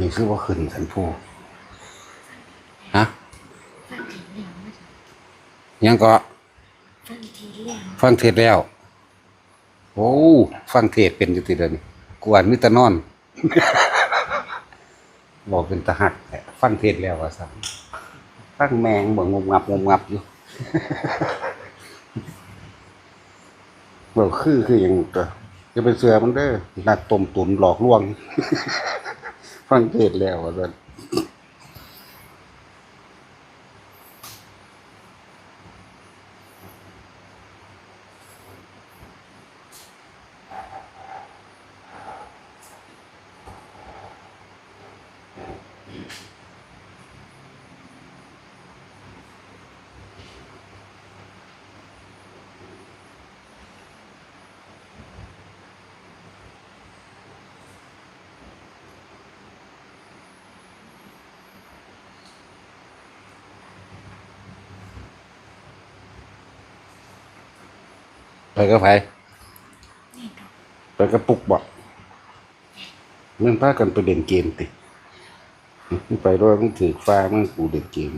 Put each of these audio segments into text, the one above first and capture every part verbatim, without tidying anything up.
นี่คือว่าขึ้นสันผู้ ฮะ ฟังเทศน์แล้วมาจ้ะ ยังก็ ฟังเทศน์แล้ว ฟังเทศน์แล้ว โอ้ ฟังเทศน์เป็นอยู่ติเดี๋ยวนี้ กูอ่านมิตรนอน บอกเป็นตาหักแท้ ฟังเทศน์แล้วว่าซั่น ฟังแม่งบ่งบงับงบงับอยู่ เว้าคือ คือหยังก็ อย่าไปเชื่อมันเด้อ นักต้มตุ๋นหลอกลวง ฟังเทศน์แล้วว่าซั่น ไปกับไผ ไปกับปุ๊กบ่ มันพากันไปเล่นเกมติ ไปด้วย มันถือฟ้า มันกูเล่นเกม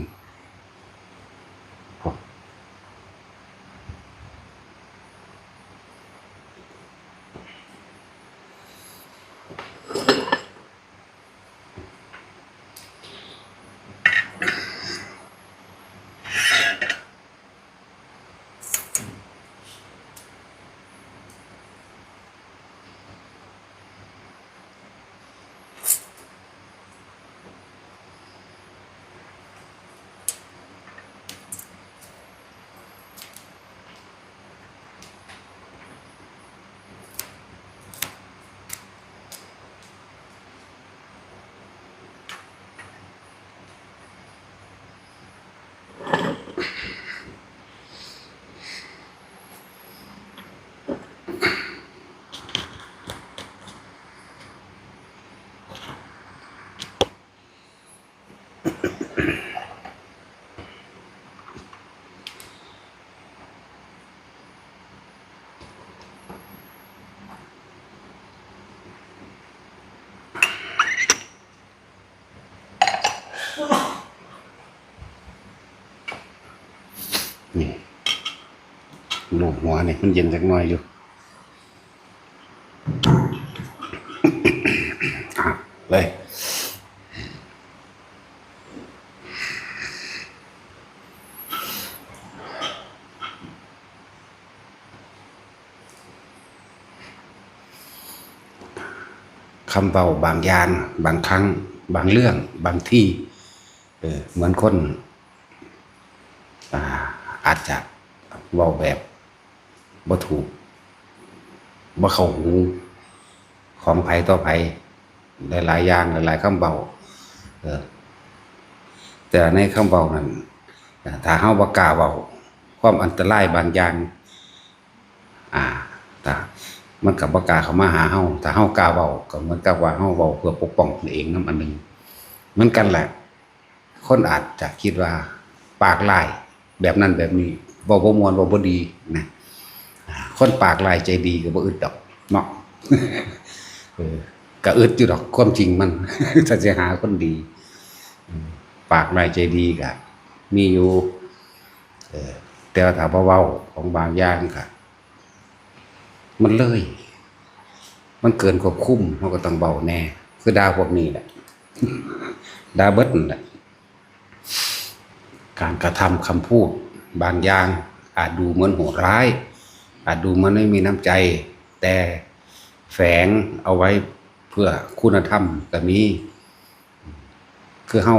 นี่ ลูบหัวนี่ มันเย็นจักหน่อยอยู่ อ่ะ เลย คำเว้าบางอย่าง บางครั้ง บางเรื่อง บางที เออ เหมือนคน อ่า อาจจะเว้าแบบบ่ถูก บ่เข้าหู ของไผต่อไผ หลายๆ อย่าง หลายๆ คำเว้า เออ แต่ในคำเว้านั้น ถ้าเฮาบ่กล้าเว้า ความอันตรายบางอย่าง อ่า ถ้า มันก็บ่กล้าเข้ามาหาเฮา ถ้าเฮากล้าเว้า ก็เหมือนกับว่าเฮาเว้าเพื่อปกป้องตนเองนำอันหนึ่ง เหมือนกันแหละ คนอาจจะคิดว่าปากร้ายแบบนั้นแบบนี้ เว้าบ่ม่วน เว้าบ่ดีนะ อ่า คนปากร้ายใจดีก็บ่อึดดอกเนาะ เออ ก็อึดอยู่ดอก ความจริงมัน ถ้าสิหาคนดี อืม ปากร้ายใจดีก็มีอยู่ เออ แต่ว่าถ้าบ่เว้าของบางอย่างก็ มันเลย มันเกินควบคุม เฮาก็ต้องเว้าแหน่ คือด่าพวกนี้แหละ ด่าเบิดนั่นแหละ การกระทำคำพูดบางอย่าง อาจดูเหมือนโหดร้าย อาจดูเหมือนไม่มีน้ำใจ แต่แฝงเอาไว้เพื่อคุณธรรมก็มี คือเฮา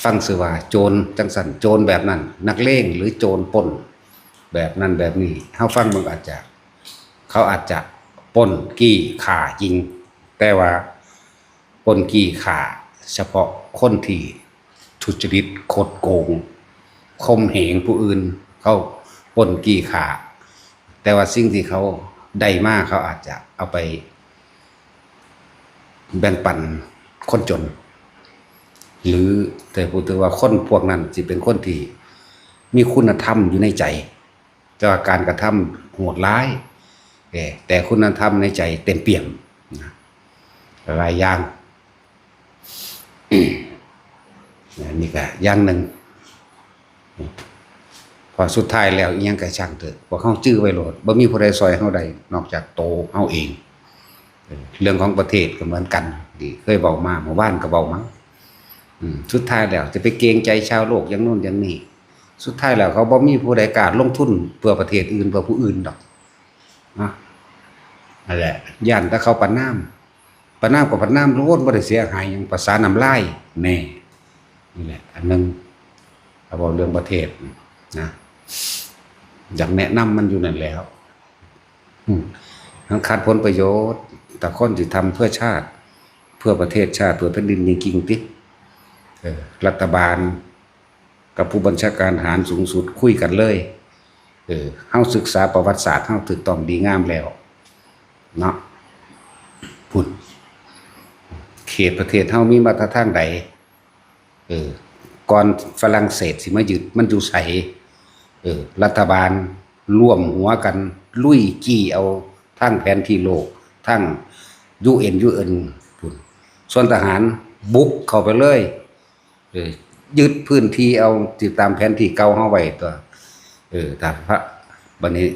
ฟังซื่อว่าโจรจังซั่น โจรแบบนั้น นักเลงหรือโจรปล้นแบบนั้นแบบนี้ เฮาฟังเบิ่งอาจจะ เขาอาจจะปล้น จี้ ฆ่า ยิง แต่ว่าปล้น จี้ ฆ่า เฉพาะคนที่ทุจริต คดโกง ข่มเหงผู้อื่น เขาปล้น จี้ ฆ่า แต่ว่าสิ่งที่เขาได้มา เขาอาจจะเอาไป แบ่งปันคนจน หรือ แต่พูดถึงว่าคนพวกนั้นสิเป็นคนที่มีคุณธรรมอยู่ในใจ แต่ว่าการกระทำโหดร้าย เอ่อ แต่คุณธรรมในใจเต็มเปี่ยมนะ หลายอย่าง นี่ก็อย่างหนึ่ง เพราะสุดท้ายแล้วอิหยังก็ช่างเถอะ พวกเฮาจื้อไว้โลด บ่มีผู้ใดซ่อยเฮาได้ นอกจากโตเฮาเอง เออ เรื่องของประเทศก็เหมือนกัน ที่เคยเว้ามา เมื่อวานก็เว้ามา อืม สุดท้ายแล้วจะไปเกรงใจชาวโลกอย่างโน้นอย่างนี้ สุดท้ายแล้วเขาบ่มีผู้ใดกล้าลงทุนเพื่อประเทศอื่น เพื่อผู้อื่นดอก นะ นั่นแหละ ย่านแต่เขาประณาม ประณามกับประณามโลด บ่ได้เสียหายหยัง ภาษาน้ำลาย แน่ นี่แหละ อันหนึ่ง เอาเว้าเรื่องประเทศนะ อยากแนะนำมันอยู่นั่นแหล้ว อืม มันขัดผลประโยชน์ แต่คนที่ทำเพื่อชาติ เพื่อประเทศชาติ เพื่อแผ่นดินจริงๆ ติ เออ รัฐบาล กับผู้บัญชาการทหารสูงสุดคุยกันเลย เออ เฮาศึกษาประวัติศาสตร์ เฮาถูกต้องดีงามแล้ว เนาะ พุ้น เขตประเทศเฮามีมาตรฐานใด เออ ก่อนฝรั่งเศสสิมายึด มันอยู่ไส เออ รัฐบาลร่วมหัวกันลุยจี้เอาทางแผนที่โลก ทาง ยูเอ็น ยูเอ็น พุ้น ส่วนทหารบุกเข้าไปเลย เออ ยึดพื้นที่เอาติดตามแผนที่เก่าเฮาไว้ตัว เออ ถ้าพระ บัดนี้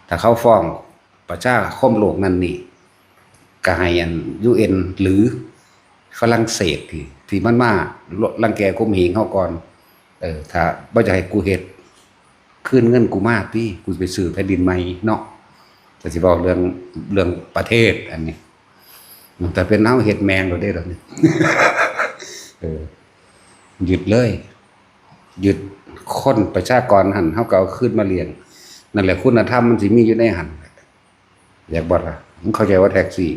ถ้าเขาฟ้องประชาคมโลกนั่นนี่ ก็ให้อัน ยูเอ็น หรือฝรั่งเศสที่ ที่มันมารังแกข่มเหงเฮาก่อน เออ ถ้าบ่อยากให้กูเฮ็ด คืนเงินกูมาติ กูไปซื้อแผ่นดินใหม่เนาะ แต่สิบอกเรื่อง เรื่องประเทศอันนี้ แต่เป็นเฮาเฮ็ดแม่งโลดเด้ตอนนี้ เออ ยึดเลย ยึดคนประชากรหั่น เฮาก็เอาคืนมาเลี้ยง นั่นแหละ คุณธรรมมันสิมีอยู่ในหั่น อยากบอกล่ะ มึงเข้าใจว่าแท็กซี่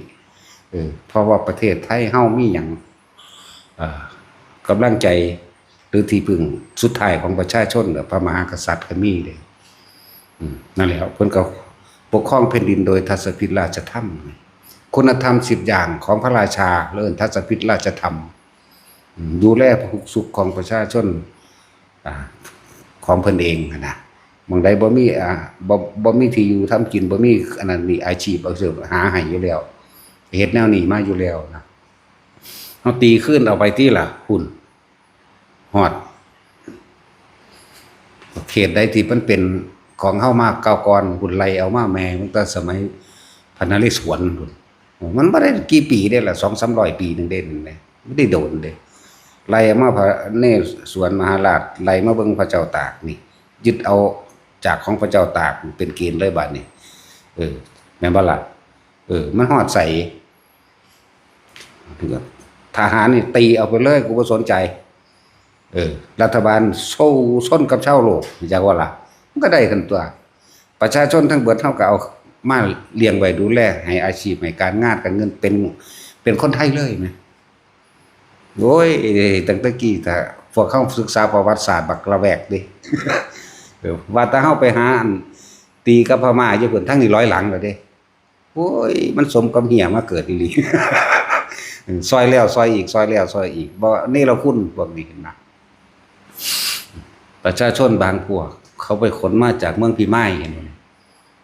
เออ เพราะว่าประเทศไทยเฮามีหยัง เอ่อ กำลังใจ หรือที่พึ่งสุดท้ายของประชาชน พระมหากษัตริย์ก็มีเลย อืม นั่นแหละ เพิ่นก็ปกครองแผ่นดินโดยทัศพิธราชธรรม คุณธรรมสิบอย่างของพระราชา เอิ้นทัศพิธราชธรรม อืม ดูแลพระหุกสุขของประชาชน อ่า ของเพิ่นเองหั้นนะ หม่องใดบ่มี อ่า บ่ บ่มีที่อยู่ทำกิน บ่มีอันนั้นนี่ อาชีพ อาชีพ หาให้อยู่แล้ว เฮ็ดแนวนี้มาอยู่แล้วนะ เฮาตีคืนเอาไปติล่ะ พุ้น ฮอด เขตใดที่มันเป็นของเฮามาเก่าก่อน พุ้น ไล่เอามาแม่ตั้งแต่สมัยพระนเรศวรพุ้น มันบ่ได้กี่ปีเด้ล่ะ สองสามร้อยปีหนึ่งเด้ นั่นแหละ บ่ได้โดนเด้ ไล่เอามาพระนเรศวรมหาราช ไล่มาเบิ่งพระเจ้าตากนี่ ยึดเอาจากของพระเจ้าตากเป็นเกณฑ์เลยบัดนี้ เออ แม่นบ่ล่ะ เออ มันฮอดไส ทหารนี่ตีเอาไปเลย กูบ่สนใจ เออ รัฐบาลสู้ชนกับชาวโลก จักว่าล่ะ มันก็ได้กันตัว ประชาชนทั้งเบิดเฮาก็เอามาเลี้ยงไว้ดูแล ให้อาชีพ ให้การงานการเงิน เป็น เป็นคนไทยเลยแหม โอ้ย ตั้งแต่กี้ถ้าพวกเฮาศึกษาประวัติศาสตร์บักละแวกเด้ เออ ว่าแต่เฮาไปหาอันตีกับพม่าอยู่พุ้น ทางนี้ร้อยหลังแล้วเด้ โอ้ย มันสมกับเฮียมาเกิดอีหลี ซอยแล้วซอยอีก ซอยแล้วซอยอีก บ่เนรคุณพวกนี้นะ ประชาชนบางพวก เขาไปขนมาจากเมืองพิมาย เห็นบ่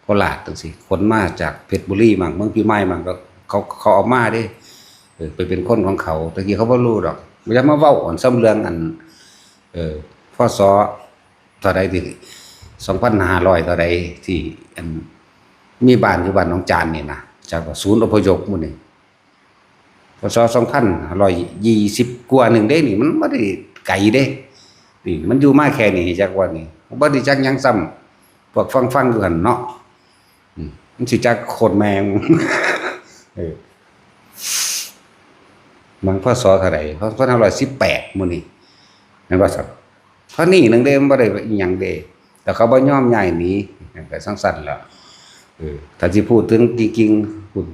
โคราชจังซี่ ขนมาจากเพชรบุรีมั่ง เมืองพิมายมั่ง ก็เขา เขาเอามาเด้ เออ ไปเป็นคนของเขา ตะกี้เขาบ่รู้ดอก อย่ามาเว้าอันซ้ำเรื่องอัน เออ พ.ศ. เท่าใดที่ สองพันห้าร้อยเท่าใดที่ อัน มีบ้านอยู่บ้านหนองจานนี่นะ จากว่าศูนย์อพยพหมู่นี่ พ.ศ. สองพันห้าร้อยยี่สิบกว่าหนึ่งเด้นี่ มันบ่ได้ไกลเด้ นี่มันอยู่มาแค่นี้ จักว่านี่ บ่ได้จักหยังซ้ำ พวกฟังๆอยู่หั่นเนาะ อืม มันสิจักโคตรแม่ง เออ บาง พ.ศ. เท่าใด สองพันห้าร้อยสิบแปดหมู่นี่ แม่นบ่ซั่น เท่านี้หนึ่งเด้ มันบ่ได้อิหยังเด้ แต่เขาบ่ยอมย้ายหนี ก็จั่งซั้นล่ะ เออ ถ้าสิพูดถึงจริงๆ พุ้น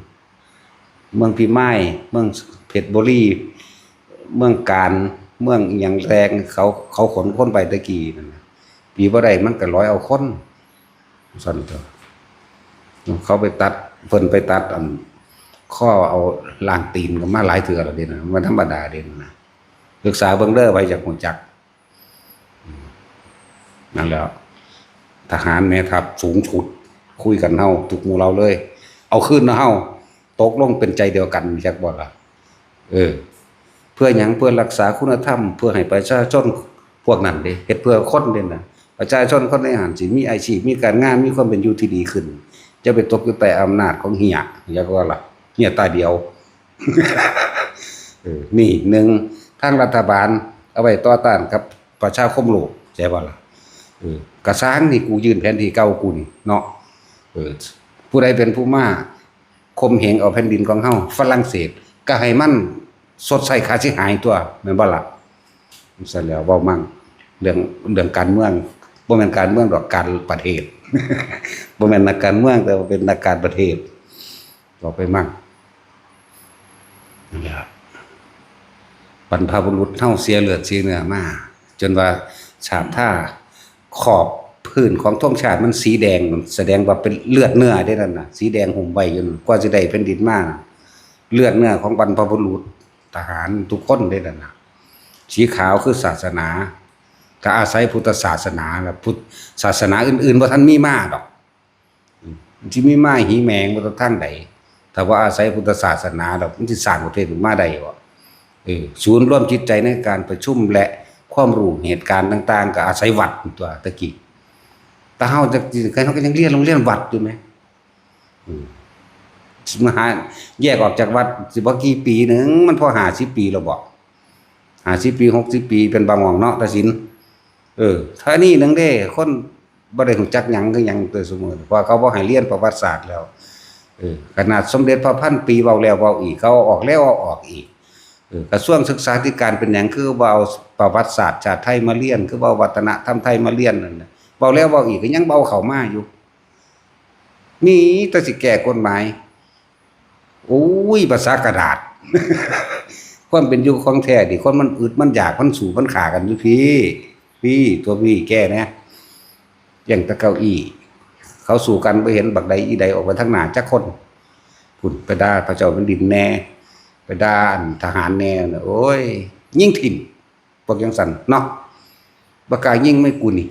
เมืองพิมาย เมืองเพชรบุรี เมืองกาญ เมืองอิหยังแลง เขา เขาขนคนไปตะกี้นั่นน่ะ ปีบ่ได้มันก็ร้อยเอาคน ซั่นตัว เขาไปตัด เพิ่นไปตัดอัน ข้อเอาล่างตีนก็มาหลายเทื่อแล้วเด้นะ มันธรรมดาเด้นะ ศึกษาเบิ่งเด้อ ไผอยากรู้จัก นั่นแหละ ทหารแม่ทัพสูงสุด คุยกันเฮา ทุกหมู่เหล่าเลย เอาคืนนะเฮา ตกลงเป็นใจเดียวกัน จักบ่ล่ะ เออ เพื่อหยัง เพื่อรักษาคุณธรรม เพื่อให้ประชาชนพวกนั้นเด้ เฮ็ดเพื่อคนเด้นะ ประชาชนคนในหั้นสิมีอาชีพ มีการงาน มีความเป็นอยู่ที่ดีขึ้น จะไปตกอยู่ใต้อำนาจของเหีย เรียกว่าล่ะ เหียตาเดียว เออ นี่หนึ่ง ทางรัฐบาลเอาไว้ต่อต้านกับประชาคมโลก ใช่บ่ล่ะ เออ กะซ่างนี่ กูยื่นแผนที่เก่ากูนี่เนาะ เออ ผู้ใดเป็นผู้มาข่มเหงเอาแผ่นดินของเฮา ฝรั่งเศส ก็ให้มันชดใช้ค่าเสียหายตัว แม่นบ่ล่ะ ซั่นแล้ว เว้ามั่ง เรื่อง เรื่องการเมือง บ่แม่นการเมืองดอก การประเทศ บ่แม่นนักการเมือง แต่ว่าเป็นนักการประเทศ เว้าไปมั่ง นั่นแหละ บรรพบุรุษเฮาเสียเลือดเสียเนื้อมา จนว่าชาติท่า ขอบพื้นของธงชาติมันสีแดง แสดงว่าเป็นเลือดเนื้อเด้นั่นน่ะ สีแดงหุ้มไว้อยู่นั่น กว่าสิได้แผ่นดินมา เลือดเนื้อของบรรพบุรุษ ทหารทุกคนเด้นั่นน่ะ สีขาวคือศาสนา ก็อาศัยพุทธศาสนา และพุทธศาสนาอื่นๆบ่ทันมีมาดอก อืม มันสิมีมาหีแมงมาจากทางใด ถ้าว่าอาศัยพุทธศาสนาดอก มันสิสร้างประเทศขึ้นมาได้บ่ เออ ศูนย์รวมจิตใจในการประชุมและความรู้เหตุการณ์ต่างๆ ก็อาศัยวัดตัวตะกี้ แต่เฮาจักสิ เฮาก็ยังเรียนโรงเรียนวัดอยู่แหม อืม สิมาหาแยกออกจากวัด สิบ่กี่ปีหนึ่ง มันพอห้าสิบปีแล้วบ่ ห้าสิบปี หกสิบปี เป็นบางหม่องเนาะ ตัดสิน เออ เท่านี้หนึ่งเด้ คนบ่ได้รู้จักหยังคือหยัง แต่สมมุติว่าเขาบ่ให้เรียนประวัติศาสตร์แล้ว เออ ขนาดสมเด็จพระพันปีเว้าแล้วเว้าอีก เขาเอาออกแล้วเอาออกอีก เออ กระทรวงศึกษาธิการเป็นหยังคือบ่เอาประวัติศาสตร์ชาติไทยมาเรียน คือบ่เอาวัฒนธรรมไทยมาเรียนนั่นน่ะ เว้าแล้วเว้าอีก ก็ยังบ่เอาเข้ามาอยู่ มีแต่สิแก้กฎหมาย โอ้ย ภาษากระดาษ ความเป็นอยู่ของแท้นี่ คนมันอึดมันอยาก มันสู้มันฆ่ากันอยู่พี้ พี้ ตัวพี้ แก้แหน่ อย่างแต่เก้าอี้ เขาสู้กัน บ่เห็นบักใดอีใดออกไปทางหน้าจักคน พุ้น ไปด่าพระเจ้าแผ่นดินแหน่ ไปด่าอันทหารแหน่น่ะ โอ้ย ยิงถิ่ม พวกจั่งซั้นเนาะ บ่กล้ายิง ไม่กูหนี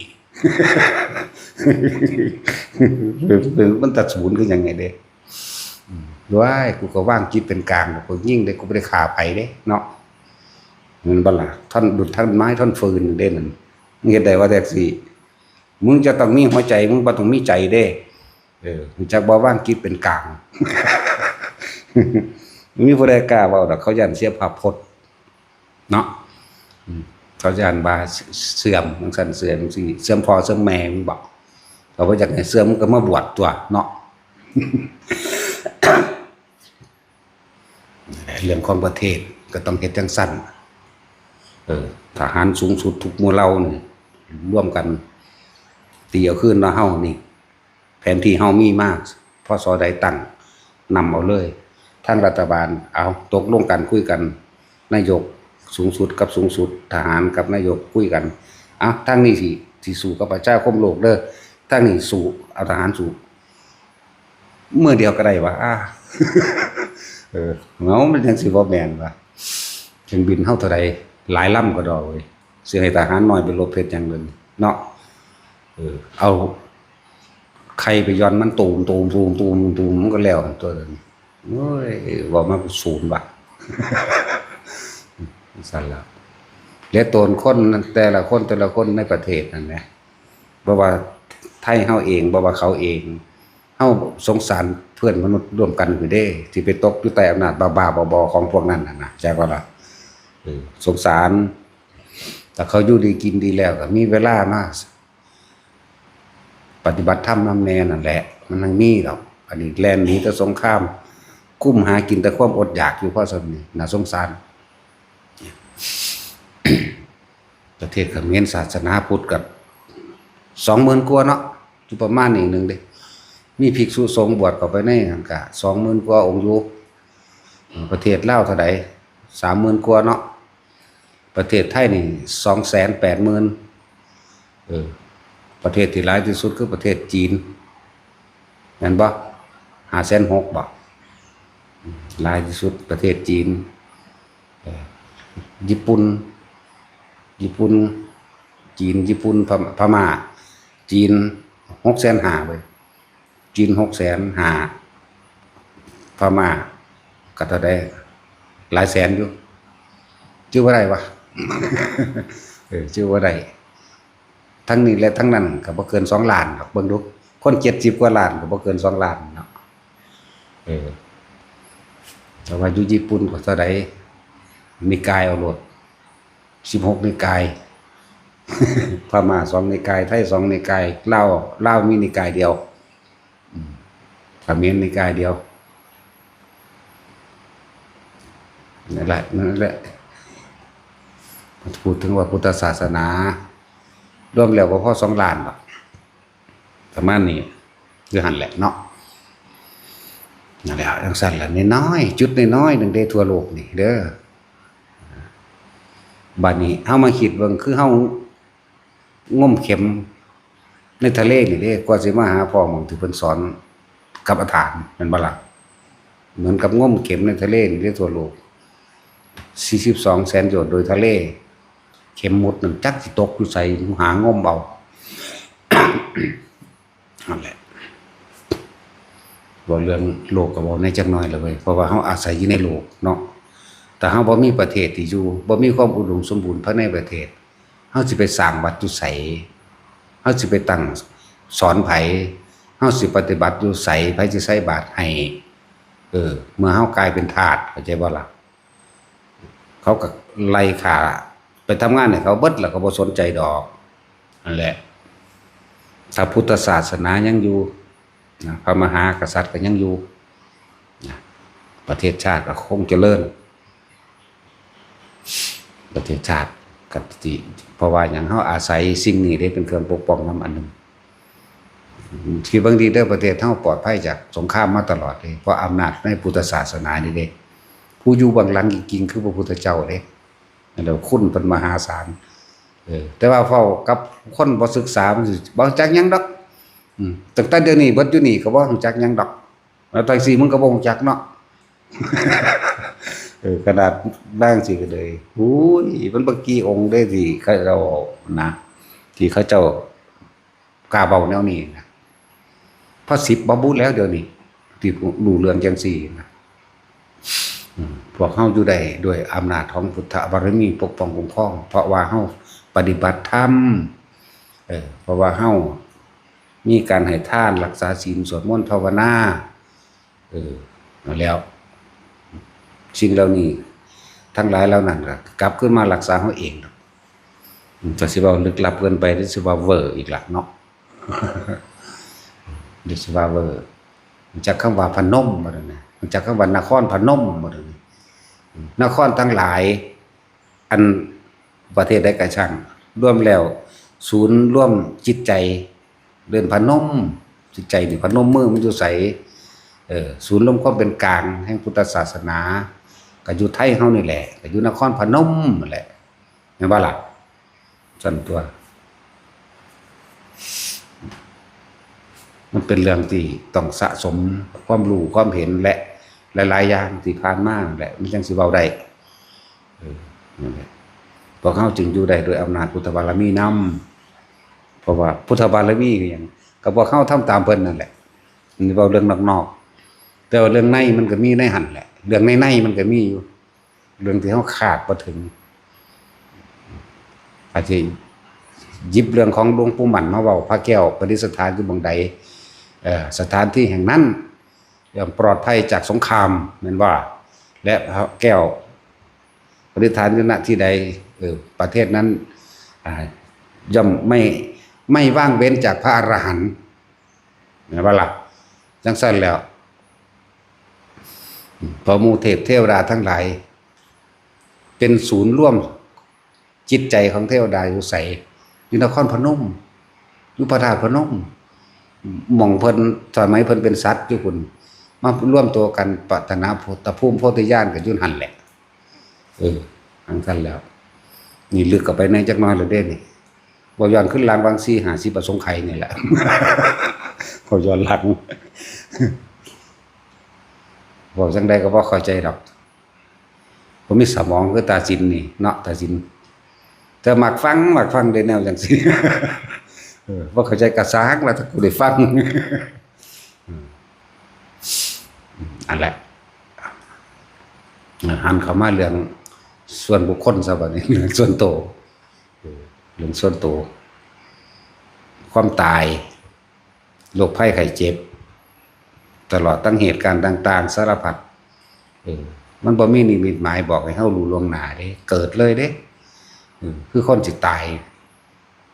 มันตัดศูนย์คือหยังไงเด้ อืม ว้าย กูก็วางจิตเป็นกลาง กูยิงเด้ กูบ่ได้ฆ่าไผเด้เนาะ แม่นบ่ล่ะ ท่อนดุจท่อนไม้ท่อนฟืนเด้นั่น มึงเฮ็ดได้ว่าแท็กซี่ มึงจะต้องมีหัวใจ มึงบ่ต้องมีใจเด้ เออ รู้จักบ่ วางจิตเป็นกลาง มีผู้ใดกล้าเว้าดอก เขาย้านเสียภาพพจน์ เนาะ อืม เขาย้านว่าเสื่อม จั่งซั้น เสื่อมจั่งซี้ เสื่อมพ่อเสื่อมแม่ มึงบอก เขาบ่อยากให้เสื่อม มึงก็มาบวชตัวเนาะ เรื่องของประเทศก็ต้องเฮ็ดจั่งซั้น เออ ทหารสูงสุดทุกหมู่เหล่านี่ ร่วมกัน ตีเอาคืนเนาะ เฮานี่ แผนที่เฮามีมา พ.ศ. ใดตั้ง นำเอาเลย ทางรัฐบาล เอา ตกลงกัน คุยกัน นายกสูงสุดกับสูงสุด ทหารกับนายกคุยกัน เอา ทางนี้สิ สิสู้กับประชาคมโลกเด้อ ทางนี้สู้ เอาทหารสู้ มื้อเดียวก็ได้วะ อ่า เออ เฮามันจั่งสิบ่แม่นวะ เครื่องบินเฮาเท่าใด หลายลำก็ดอกเว้ย สิให้ทหารน้อยไปรบเฮ็ดหยังเดี๋ยวนี้เนาะ เออ เอาไข่ไปหย่อนมันตูมตูมตูมตูมตูม มันก็แล้วหั่นตัวเดียวนี้ โอ้ย เว้ามาศูนย์บาท ซั่นล่ะ และตนคนแต่ละคนแต่ละคนในประเทศนั่นแหละ บ่ว่าไทยเฮาเอง บ่ว่าเขาเอง เฮาสงสารเพื่อนมนุษย์ร่วมกันอยู่เด้ ที่ไปตกอยู่ใต้อำนาจบ้าๆบอๆของพวกนั้นน่ะนะ ใช่บ่ล่ะ เออ สงสาร แต่เขาอยู่ดีกินดีแล้วก็มีเวลามาปฏิบัติธรรมนำแน่นั่นแหละ มันยังมีดอก อันนี้แล่นหนีแต่สงคราม กุ้มหากินแต่ความอดอยากอยู่ เพราะฉะนั้นนี่น่าสงสาร ประเทศเขมรศาสนาพุทธก็สองหมื่นกว่าเนาะ อยู่ประมาณนี้หนึ่งเด้ มีภิกษุสงฆ์บวชเข้าไปในนั้นก็สองหมื่นกว่าองค์อยู่ เอ่อ ประเทศลาวเท่าใด สามหมื่นกว่าเนาะ ประเทศไทยนี่สองแสนแปดหมื่น เออ ประเทศที่หลายที่สุดคือประเทศจีน แม่นบ่ ห้าแสนหกบ่ หลายที่สุดประเทศจีน เอ่อ ญี่ปุ่น ญี่ปุ่น จีน ญี่ปุ่น พม่า พม่า จีน หกแสนห้าเว้ย จีน หกแสนห้า พม่า ก็เท่าใด หลายแสนอยู่ จื้อบ่ได้วะ เออ จื้อบ่ได้ ทั้งนี้และทั้งนั้นก็บ่เกินสองล้านดอก เบิ่งดู คนเจ็ดสิบกว่าล้านก็บ่เกินสองล้านเนาะ เออ แต่ว่าอยู่ญี่ปุ่นก็เท่าใด นิกายเอาโลด สิบหกนิกาย พม่าสองนิกาย ไทยสองนิกาย ลาว ลาวมีนิกายเดียว อืม เขมรนิกายเดียว นั่นแหละ นั่นแหละ พูดถึงว่าพุทธศาสนา รวมแล้วบ่พอสองล้านดอก ประมาณนี้ คือหั่นแหละเนาะ นั่นแหละ จั่งซั้นล่ะ น้อยๆ จุดน้อยๆ หนึ่งเด้ทั่วโลกนี่เด้อ บัดนี้เฮามาคิดเบิ่ง คือเฮา งมเข็มในทะเลนี่เด้ กว่าสิมาหาพ้อหม่องที่เพิ่นสอนกรรมฐาน แม่นบ่ล่ะ เหมือนกับงมเข็มในทะเลนี่เด้ ทั่วโลก สี่สิบสองแสนโยชน์โดยทะเล เข็มหมุดนั่นจักสิตกอยู่ไส หางมเอา นั่นแหละ เว้าเรื่องโลกก็เว้าแหน่จักหน่อยละเว้ย เพราะว่าเฮาอาศัยอยู่ในโลกเนาะ ถ้าเฮาบ่มีประเทศที่อยู่ บ่มีความอุดมสมบูรณ์ภายในประเทศ เฮาสิไปสร้างวัดอยู่ไส เฮาสิไปตั้งสอนไผ เฮาสิปฏิบัติอยู่ไส ไผสิใส่บาตรให้ เออ เมื่อเฮากลายเป็นทาส เข้าใจบ่ล่ะ เขาก็ไล่ฆ่า ไปทำงานให้เขาเบิด แล้วก็บ่สนใจดอก นั่นแหละ ถ้าพุทธศาสนายังอยู่นะ พระมหากษัตริย์ก็ยังอยู่นะ ประเทศชาติก็คงเจริญ ประเทศชาติก็สิ เพราะว่าหยัง เฮาอาศัยสิ่งนี้เด้เป็นเครื่องปกป้องนำอันหนึ่ง คิดเบิ่งดีเด้อ ประเทศเฮาปลอดภัยจากสงครามมาตลอดเลย เพราะอำนาจในพุทธศาสนานี่เด้ ผู้อยู่เบื้องหลังจริงๆ คือพระพุทธเจ้าเด้ แล้วคุณเป็นมหาศาล เออ แต่ว่าเว้ากับคนบ่ศึกษา มันสิบ่รู้จักหยังดอก อืม ตั้งแต่เดี๋ยวนี้เบิดอยู่นี่ก็บ่รู้จักหยังดอก แล้วจั่งซี้มึงก็บ่รู้จักเนาะ เออ ขนาดนางสิก็เลย อุ้ย มันบ่กี่องค์เด้ที่เขาเจ้านะ ที่เขาเจ้ากล้าเว้าแนวนี้นะ พอสิบบ่บุแล้วเดี๋ยวนี้ ที่รู้เรื่องจั่งซี้นะ อืม พวกเฮาอยู่ได้ด้วยอำนาจของพุทธบารมีปกป้องคุ้มครอง เพราะว่าเฮาปฏิบัติธรรม เออ เพราะว่าเฮามีการให้ทาน รักษาศีล สวดมนต์ ภาวนา เออ นั่นแล้ว สิ่งเหล่านี้ ทั้งหลายเหล่านั้นก็กลับคืนมารักษาเฮาเองดอก อืม แต่สิเว้าลึกลับเกินไป หรือสิว่าเวอร์อีกล่ะเนาะ หรือสิว่าเวอร์ รู้จักคำว่าพนมบ่เดี๋ยวนี้ รู้จักคำว่านครพนมบ่เดี๋ยวนี้ อืม นครทั้งหลาย อันประเทศใดก็ช่าง รวมแล้ว ศูนย์รวมจิตใจ เดินพนม จิตใจนี่พนมมือมันอยู่ไส เออ ศูนย์รวมความเป็นกลางแห่งพุทธศาสนา ก็อยู่ไทยเฮานี่แหละ ก็อยู่นครพนมนั่นแหละ แม่นบ่ล่ะ ซั่นตั๊ว มันเป็นเรื่องที่ต้องสะสมความรู้ความเห็นและหลายๆอย่างที่ผ่านมานั่นแหละ มันจั่งสิเว้าได้ เออ นั่นแหละ พวกเฮาจึงอยู่ได้โดยอำนาจพุทธบารมีนำ เพราะว่าพุทธบารมีคือหยัง ก็พวกเฮาทำตามเพิ่นนั่นแหละ นี่เว้าเรื่องนอกๆ แต่ว่าเรื่องในมันก็มีในหั่นแหละ เรื่องในๆ มันก็มีอยู่ เรื่องที่เฮาคาดบ่ถึง อาจสิหยิบเรื่องของหลวงปู่หมั่นมาเว้า พระแก้วประดิษฐานอยู่หม่องใด เอ่อ สถานที่แห่งนั้นย่อมปลอดภัยจากสงคราม แม่นบ่ และพระแก้วประดิษฐานอยู่ ณ ที่ใด เออ ประเทศนั้น อ่า ย่อมไม่ ไม่ว่างเว้นจากพระอรหันต์ แม่นบ่ล่ะ จั่งซั้นแล้ว พอหมู่เทพเทวดาทั้งหลาย เป็นศูนย์รวมจิตใจของเทวดาอยู่ไส อยู่นครพนม อยู่พระธาตุพนม หม่องเพิ่น สมัยเพิ่นเป็นสัตว์อยู่พุ้น มารวมตัวกันปรารถนาพุทธภูมิโพธิญาณก็อยู่หั่นแหละ เออ จั่งซั้นแล้ว นี่ลึกเข้าไปในจักหน่อยแล้วเด้นี่ เว้าย้อนคืนหลังหว่างสี่ห้าสิบอสงไขยนี่แหละ เว้าย้อนหลัง เว้าจั่งใดก็บ่เข้าใจดอก บ่มีสมองคือตาสินนี่เนาะ ตาสิน แต่มักฟัง มักฟังได้แนวจั่งซี้ เออ บ่เข้าใจก็ซ่าง แล้วถ้ากูได้ฟัง อืม อันแหละ หันเข้ามาเรื่องส่วนบุคคลซะบัดนี้ เรื่องส่วนตัว เออ เรื่องส่วนตัว ความตาย โรคภัยไข้เจ็บ ตลอดทั้งเหตุการณ์ต่างๆ สารพัด เออ มันบ่มีนิมิตหมายบอกให้เฮารู้ล่วงหน้าเด้ เกิดเลยเด้ เออ คือคนสิตาย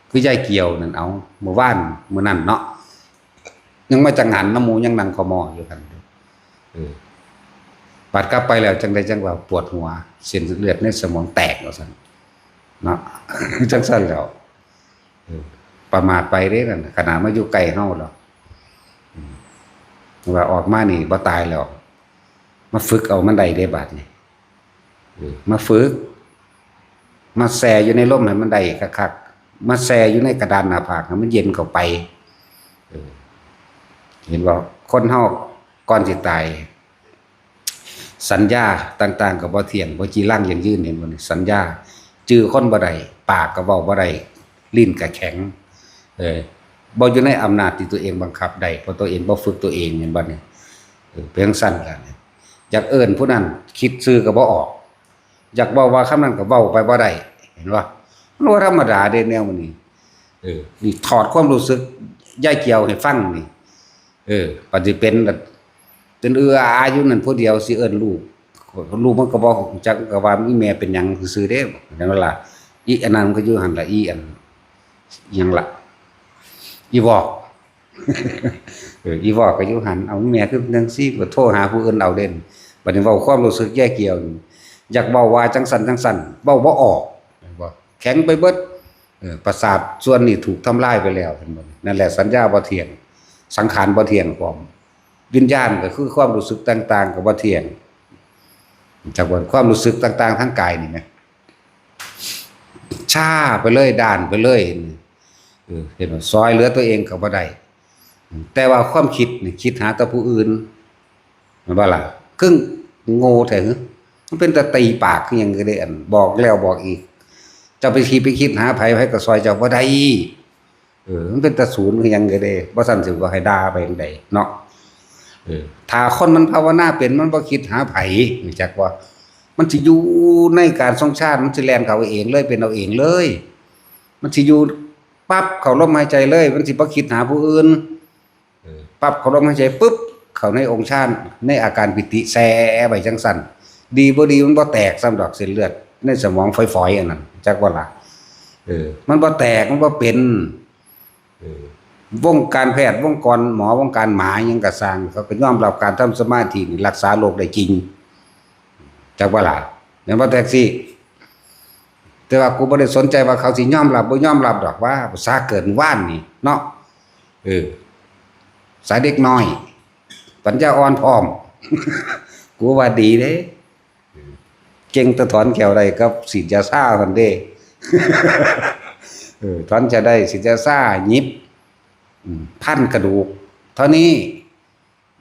คือยายเกี่ยวนั่น เอา มื้อวาน มื้อนั้นเนาะ ยังมาจังหันนำหมู่ ยังนั่งขมออยู่หั่น เออ บัดกลับไปแล้วจังใดจังว่าปวดหัว เส้นเลือดในสมองแตกว่าซั่น เนาะ จังซั่นแล้ว เออ ประมาทไปเด้นั่นน่ะ ขนาดมาอยู่ใกล้เฮาแล้ว อืม ว่าออกมานี่บ่ตายแล้ว มาฝึกเอามันได้เด้บาดนี้ เออ มาฝึก มาแช่อยู่ในลมให้มันได้คักๆ มาแช่อยู่ในกระดานหน้าผากให้มันเย็นเข้าไป เออ เห็นบ่ คนเฮาก่อนสิตาย สัญญาต่างๆ ก็บ่เที่ยง บ่จีรังยั่งยืน เห็นบ่นี่ สัญญา จื่อคนบ่ได้ ปากก็เว้าบ่ได้ ลิ้นก็แข็ง เออ บ่อยู่ในอำนาจที่ตัวเองบังคับได้ เพราะตัวเองบ่ฝึกตัวเอง เห็นบ่นี่ เออ เป็นจั่งซั้นล่ะ อยากเอิ้นผู้นั้น คิดชื่อก็บ่ออก อยากเว้าว่าคำนั้นก็เว้าไปบ่ได้ เห็นบ่ มันบ่ธรรมดาเด้แนวมันนี่ เออ นี่ถอดความรู้สึกยายเกี่ยวให้ฟังนี่ เออ ปัจจุบันเป็นแบบ เป็นเอื้ออาอยู่นั่นผู้เดียว สิเอิ้นลูก ลูกมันก็บ่รู้จัก ก็ว่าอีแม่เป็นหยังซื่อๆเด้ นั่นล่ะ อีอันนั้นมันก็อยู่หั่นล่ะ อีอัน หยังล่ะ อีวอก เออ อีวอกก็อยู่หั่น เอาแม่คือจั่งซี่ ก็โทรหาผู้อื่นเอาเด่น บัดนี้เว้าความรู้สึกยายเกี่ยวนี่ อยากเว้าว่าจั่งซั่นจั่งซั่น เว้าบ่ออก แม่นบ่ แข็งไปเบิด เออ ประสาทส่วนนี้ถูกทำลายไปแล้ว เห็นบ่ นั่นแหละสัญญาบ่เที่ยง สังขารบ่เที่ยงพร้อม วิญญาณก็คือความรู้สึกต่างๆ ก็บ่เที่ยง จากว่าความรู้สึกต่างๆ ทางกายนี่นะ ชาไปเลย ด้านไปเลย เออ เห็นบ่ ซ่อยเหลือตัวเองก็บ่ได้ แต่ว่าความคิดนี่คิดหาแต่ผู้อื่น แม่นบ่ล่ะ คือโง่แท้หึ มันเป็นตาตีปากคือหยังก็ได้ อันบอกแล้วบอกอีก เจ้าไปคิด ไปคิดหาไผ ไผก็ซ่อยเจ้าบ่ได้ เออ มันเป็นตาศูนย์คือหยังก็ได้ บ่ซั้นสิว่าให้ด่าไปจั่งใดเนาะ เออ ถ้าคนมันภาวนาเป็น มันบ่คิดหาไผ รู้จักบ่ มันสิอยู่ในการทรงฌาน มันสิแล่นเข้าเองเลย เป็นเอาเองเลย มันสิอยู่ปั๊บเข้าลมหายใจเลย มันสิบ่คิดหาผู้อื่น เออ ปั๊บเข้าลมหายใจปุ๊บ เข้าในองค์ฌาน ในอาการปีติแช่ไว้จั่งซั่น ดีบ่ดีมันบ่แตกซ้ำดอก เส้นเลือดในสมองฝอยๆ อันนั้น จักบ่ล่ะ เออ มันบ่แตก มันบ่เป็น เออ วงการแพทย์ วงการหมอ วงการหมาหยังก็ซ่าง เขาก็ยอมรับการทำสมาธินี่รักษาโรคได้จริง จักบ่ล่ะ แม่นบ่แท็กซี่ แต่ว่ากูบ่ได้สนใจว่าเขาสิยอมรับบ่ยอมรับดอก ว่าภาษาเกิดวานนี่เนาะ เออ สายเด็กน้อย ปัญญาอ่อนพร้อม กูว่าดีเด้ เก่งแต่ถอนแข้วได้กับฉีดยาชาหั่นเด้ เออ ถอนแข้วได้ ฉีดยาชา หยิบ อืม พันกระดูก เท่านี้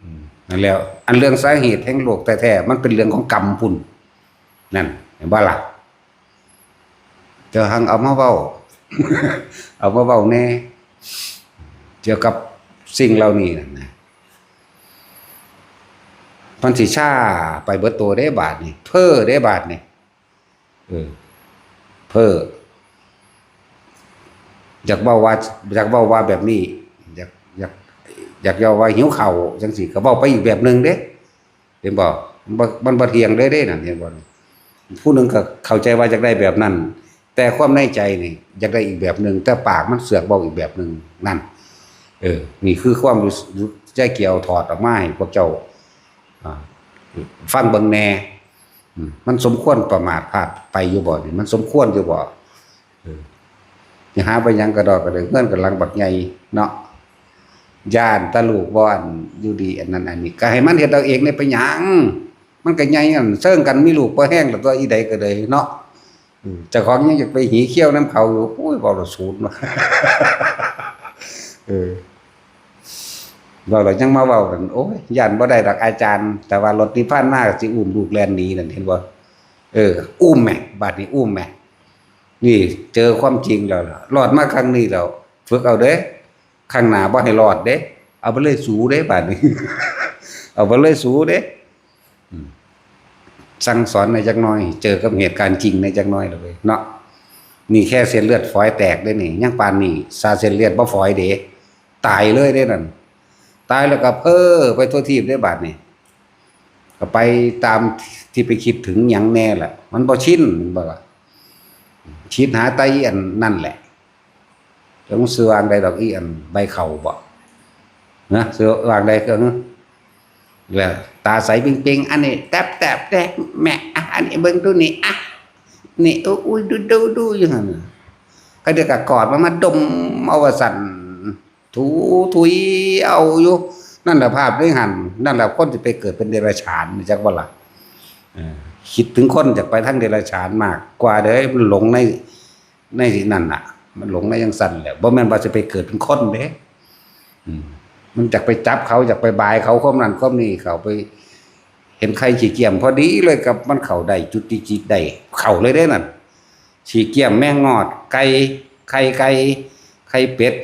อืม นั่นแหละ อันเรื่องสาเหตุแห่งโรคแท้ๆ มันเป็นเรื่องของกรรมพุ้น นั่น เห็นบ่ล่ะ เจ้าหังเอามาเว้า เอามาเว้าแหน่ เกี่ยวกับสิ่งเหล่านี้นั่นนะ มันสิชาไปเบิดตัวเด้บาดนี่ เพ้อเด้บาดนี่ เออ เพ้อ อยากเว้าว่า อยากเว้าว่าแบบนี้ อยาก อยาก อยากเว้าว่าหิวข้าวจั่งซี้ ก็เว้าไปอีกแบบหนึ่งเด้ เห็นบ่ มันบ่ มันบ่เที่ยงเด้ เด้นั่น เห็นบ่ ผู้หนึ่งก็เข้าใจว่าอยากได้แบบนั้น แต่ความในใจนี่อยากได้อีกแบบหนึ่ง แต่ปากมันเสือกเว้าอีกแบบหนึ่ง นั่น เออ นี่คือความรู้สึกยายเกี่ยวถอดออกมาให้พวกเจ้า อ่า ฟังเบิ่งแหน่ อืม มันสมควรประมาทพลาดไปอยู่บ่นี่ มันสมควรอยู่บ่ เออ สิหาไปหยังกระดอกกระเดื่อง เฮือนก็หลังบักใหญ่เนาะ ย้านแต่ลูกบ่อันอยู่ดีอันนั้นอันนี้ ก็ให้มันเฮ็ดเอาเองเนี่ย ไปหยัง มันก็ใหญ่อันเซิงกัน มีลูกพอแฮงแล้วตัว อีใดก็เลยเนาะ อืม เจ้าของยังอยากไปหีเขี้ยวนำเขาอยู่ โอ้ย เว้าละศูนย์ว่ะ เออ เว้าแล้วยังมาเว้ากัน โอ้ย ย้านบ่ได้ดอกอาจารย์ แต่ว่ารถนิพพานมาก็สิอุ้มลูกแล่นหนีนั่น เห็นบ่ เออ อุ้มแหม บาดนี้อุ้มแหม นี่เจอความจริงแล้วล่ะ รอดมาครั้งนี้แล้ว ฝึกเอาเด้ ครั้งหน้าบ่ให้รอดเด้ เอาไปเลยสูเด้ บาดนี้ เอาไปเลยสูเด้ อืม สั่งสอนในจักหน่อย เจอกับเหตุการณ์จริงในจักหน่อยเลยเนาะ นี่แค่เส้นเลือดฝอยแตกได้นี่ ยังปานนี้ ซาเส้นเลือดบ่ฝอยเด้ ตายเลยได้นั่น ตายแล้วก็เพ้อไปทั่วทีปได้บาดนี่ ก็ไปตามที่ไปคิดถึงหยังแน่แหละ มันบ่ชิน บ่ล่ะ คิดหาแต่อีอันนั่นแหละ จังสิวางได้ดอกอีอันใบเขาบ่ นะ สิวางได้ก็ แล้วตาใสเปล่งๆ อันนี้แตบๆ แตบแม่ อ่ะ อันนี้เบิ่งดูนี่ อ่ะ นี่ อุ้ย ดูดูดูอยู่หั่นน่ะ เขาเดี๋ยวก็กอดมันมาดมเอาว่าสั่น ถูถุยเอาอยู่ นั่นแหละภาพในหั่น นั่นแหละคนที่ไปเกิดเป็นเดรัจฉาน จักบ่ล่ะ เออ คิดถึงคนอยากไปทางเดรัจฉานมากกว่าเด้อ มันหลงใน ในนั่นน่ะ มันหลงในจั่งซั่นแหละ บ่แม่นว่าสิไปเกิดเป็นคนเด้ อืม มันอยากไปจับเขา อยากไปบายเขา ความนั้นความนี้ เขาไป เห็นไข่ขี้เกียมพอดีเลยกับมันเข้าได้จุดที่จิตได้ เข้าเลยเด้นั่น ขี้เกียม แมงงอด ไก่ ไข่ไก่ ไข่เป็ด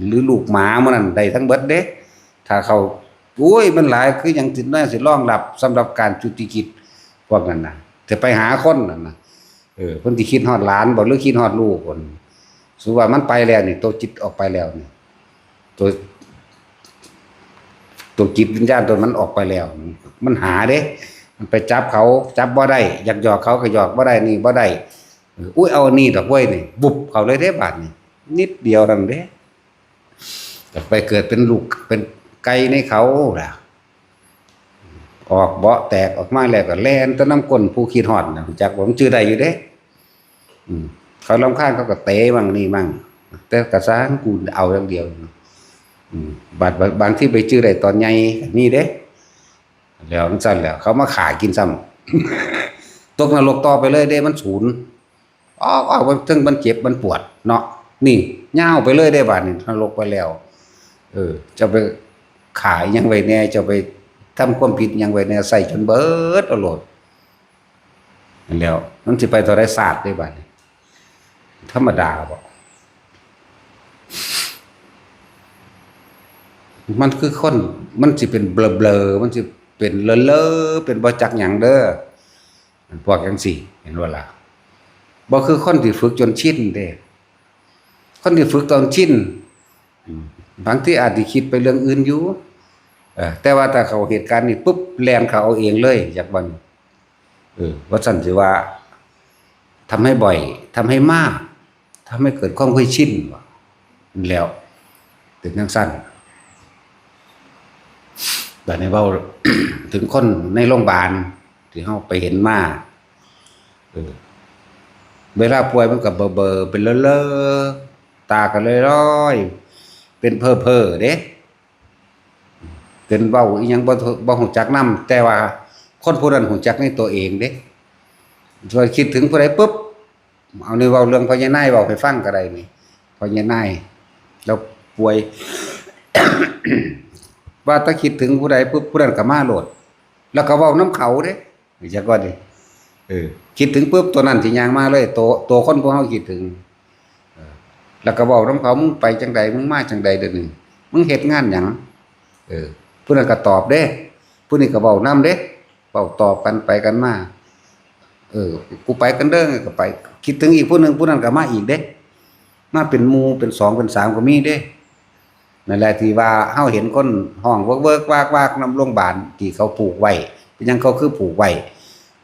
หรือลูกหมาหมู่นั่นได้ทั้งเบิดเด้ ถ้าเขา โอ้ย มันหลาย คือหยังสิ น่าสิรองรับสำหรับการจุติกิจพวกนั้นน่ะ จะไปหาคนนั่นน่ะ เออ เพิ่นสิคิดฮอดหลานบ่ หรือคิดฮอดลูกพุ่น สมมุติว่ามันไปแล้วนี่ ตัวจิตออกไปแล้วนี่ ตัว ตัวจิตวิญญาณตัวมันออกไปแล้ว มันหาเด้ มันไปจับเขา จับบ่ได้ อยากหยอกเขาก็หยอกบ่ได้ นี่บ่ได้ เออ อุ้ย เอานี่ดอกเว้ยนี่ บุบเข้าเลยเด้บาดนี่ นิดเดียวนั่นเด้ แต่ไปเกิดเป็นลูก เป็นไก่ในเขาล่ะ ออกเบาะแตกออกมาแล้วก็แล่นแต่น้ำก้นผู้คิดฮอดน่ะ รู้จักบ่ มันจื่อได้อยู่เด้ อืม เขารำคาญเขาก็เตะมั่งนี่มั่ง แต่กะซ่าง กูเอาอย่างเดียว อืม บาด บาด บางทีไปจื่อได้ตอนใหญ่ก็มีเด้ แล้วจั่งซั่นแหละ เขามาฆ่ากินซ้ำ ตกนรกต่อไปเลยเด้ มันสูน ออก ออก เทิงมันเจ็บมันปวดเนาะ นี่ ยาวไปเลยเด้บาดนี้ นรกไปแล้ว เออ เจ้าไปฆ่าอิหยังไว้แน่ เจ้าไปทำความผิดอิหยังไว้แน่ ใส่จนเบิดเอาโลด นั่นแหล้ว มันสิไปเท่าใดชาติเด้บาดนี้ ธรรมดาบ่ มันคือคน มันสิเป็นเบลอๆ มันสิเป็นเลอะๆ เป็นบ่จักหยังเด้อ พวกจั่งซี้ เห็นบ่ล่ะ บ่คือคนที่ฝึกจนชินเด้ คนที่ฝึกจนชิน อืม บางทีอาจสิคิดไปเรื่องอื่นอยู่ เออ แต่ว่าถ้าเข้าเหตุการณ์นี่ปุ๊บ แล่นเข้าเอาเองเลย อยากบัน เออ ว่าซั่นสิว่า ทำให้บ่อย ทำให้มาก ทำให้เกิดความเคยชิน ว่าแหล้ว เป็นจั่งซั่น บาดนี้เว้า ถึงคนในโรงพยาบาลที่เฮาไปเห็นมา เออ เวลาป่วยมันก็เบลอๆ เป็นเลอะๆ ตาก็ลอยๆ เป็นเพ้อๆ เด้ เป็นเว้าอิหยังบ่ บ่ฮู้จักนำ แต่ว่าคนผู้นั้นฮู้จักในตัวเองเด้ พอคิดถึงผู้ใดปุ๊บ เอานี่เว้าเรื่องพ่อใหญ่นายเว้าให้ฟังก็ได้นี่ พ่อใหญ่นาย แล้วป่วย ว่าถ้าคิดถึงผู้ใดปุ๊บ ผู้นั้นก็มาโลด แล้วก็เว้านำเขาเด้ จักว่าดิ เออ คิดถึงปุ๊บ ตัวนั้นสิย่างมาเลย ตัว ตัวคนผู้เฮาคิดถึง เออ แล้วก็เว้านำเขา มึงไปจั่งใด มึงมาจั่งใดเดี๋ยวนี้ มึงเฮ็ดงานหยัง เออ ผู้นั้นก็ตอบเด้ ผู้นี้ก็เว้านำเด้ เว้าตอบกันไปกันมา เออ กูไปกันเด้อ ก็ไป คิดถึงอีกผู้หนึ่ง ผู้นั้นก็มาอีกเด้ มาเป็นหมู่ เป็นสอง เป็นสาม ก็มีเด้ นั่นแหละที่ว่าเฮาเห็นคนฮ้องเวิกๆ วากๆ นำโรงพยาบาลที่เขาผูกไว้ เป็นหยังเขาคือผูกไว้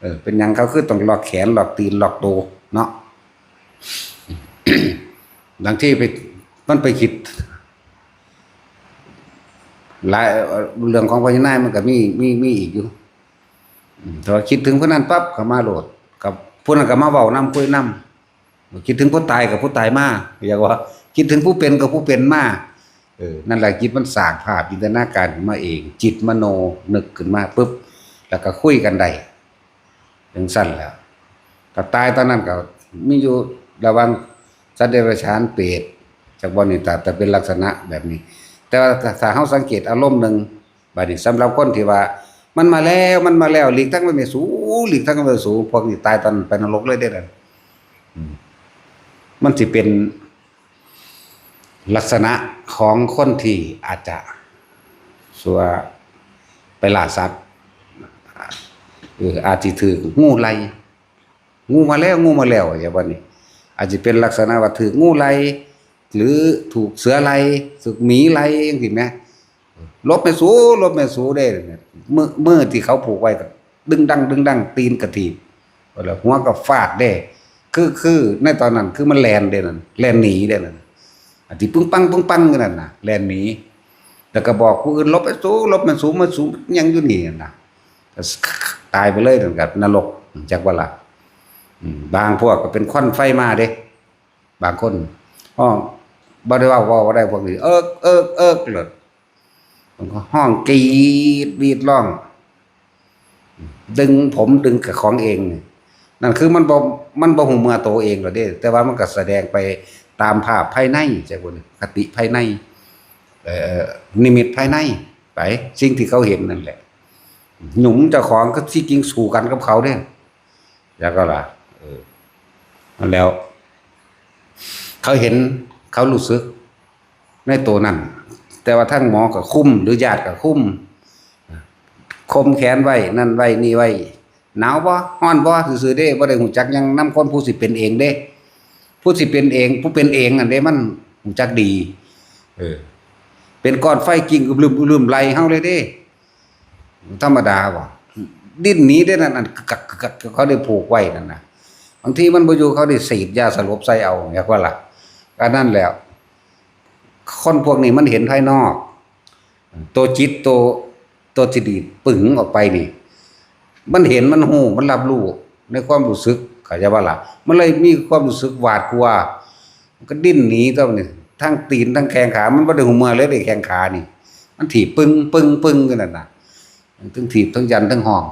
เออ เป็นหยังเขาคือต้องล็อกแขน ล็อกตีน ล็อกตัวเนาะ บางทีไป มันไปคิด หลาย เรื่องของพ่อใหญ่นายมันก็มี มี มีอีกอยู่ อืม แต่ว่าคิดถึงผู้นั้นปั๊บก็มาโลด กับผู้นั้นก็มาเว้านำ คุยนำ คิดถึงผู้ตายกับผู้ตายมา อยากว่า คิดถึงผู้เป็นกับผู้เป็นมา เออ นั่นแหละ จิตมันสร้างภาพจินตนาการขึ้นมาเอง จิตมโนนึกขึ้นมาปุ๊บ แล้วก็คุยกันได้ จั่งซั่นแหละ ถ้าตายตอนนั้นก็มีอยู่ระหว่างสัตว์เดรัจฉาน เปรต จักบ่นี่ ถ้า ถ้าเป็นลักษณะแบบนี้ แต่ว่าถ้า ถ้าเฮาสังเกตอารมณ์หนึ่ง บัดนี้สำหรับคนที่ว่า มันมาแล้ว มันมาแล้ว หลีกทางไปแม่สู หลีกทางไปแม่สู พวกนี้ตายตอนไปนรกเลยเด้อนั่น อืม มันสิเป็นลักษณะของคนที่อาจจะ สัวไปล่าสัตว์ เออ อาจสิถืกงูไล่ งูมาแล้ว งูมาแล้ว อย่างว่านี่ อาจสิเป็นลักษณะว่าถืกงูไล่ หรือถูกเสือไล่ ถูกหมีไล่ จังซี้แหม หลบแม่สู หลบแม่สูเด้ มือ มือที่เขาผูกไว้ก็ดึงดัง ดึงดัง ตีนกระถีบ แล้วหัวก็ฟาดเด้ คือ คือในตอนนั้นคือมันแล่นเด้นั่น แล่นหนีเด้นั่น อันที่ปึ้งปัง ปึ้งปังอยู่นั่นน่ะ แล่นหนี แล้วก็บอกผู้อื่น "หลบแม่สู หลบแม่สู แม่สูยังอยู่นี่" นั่นน่ะ ตายไปเลยนั่นก็นรก จักว่าล่ะ อืม บางพวกก็เป็นควันไฟมาเด้ บางคน อ้อ บ่ได้เว้า เว้าบ่ได้พวกนี้ เอิก เอิก เอิก เลย มันก็ฮ้องกรีด กรีดร้อง ดึงผมดึงกับของเองนี่ นั่นคือมันบ่ มันบ่ฮู้เมื่อโตเองหรอกเด้ แต่ว่ามันก็แสดงไปตามภาพภายใน จักว่าคติภายใน เอ่อ นิมิตภายใน ไป สิ่งที่เขาเห็นนั่นแหละ หยุมเจ้าของก็สิกิงสู้กันกับเขาเด้ แล้วก็ล่ะ เออ นั่นแล้ว เขาเห็น เขารู้สึกในตัวนั่น แต่ว่าทางหมอก็คุม หรือญาติก็คุม ข่มแขนไว้ นั่นไว้ นี่ไว้ หนาวบ่ ฮ้อนบ่ ซื่อๆเด้ บ่ได้ฮู้จักหยังนำคนผู้สิเป็นเองเด้ ผู้สิเป็นเอง ผู้เป็นเองนั่นเด้ มันฮู้จักดี เออ เป็นก้อนไฟกิ่งอึมลืม อึมลืมไล่เฮาเลยเด้ ธรรมดาบ่ ดิ้นหนีได้นั่น อันกึกกักกึกกัก เขาได้ผูกไว้นั่นน่ะ บางทีมันบ่อยู่ เขาได้ฉีดยาสลบใส่เอา อยากว่าล่ะ อันนั้นแหละ คนพวกนี้มันเห็นภายนอก ตัวจิต ตัว ตัวที่ดีดปึ๋งออกไปนี่ มันเห็น มันฮู้ มันรับรู้ในความรู้สึก เข้าใจบ่ล่ะ มันเลยมีความรู้สึกหวาดกลัว มันก็ดิ้นหนีตัวนี่ ทั้งตีน ทั้งแข้งขา มันบ่ได้ฮู้เมื่อยเลยเด้ แข้งขานี่ มันถีบปึ้ง ปึ้ง ปึ้งอยู่นั่นน่ะ ทั้งถีบ ทั้งยัน ทั้งฮ้อง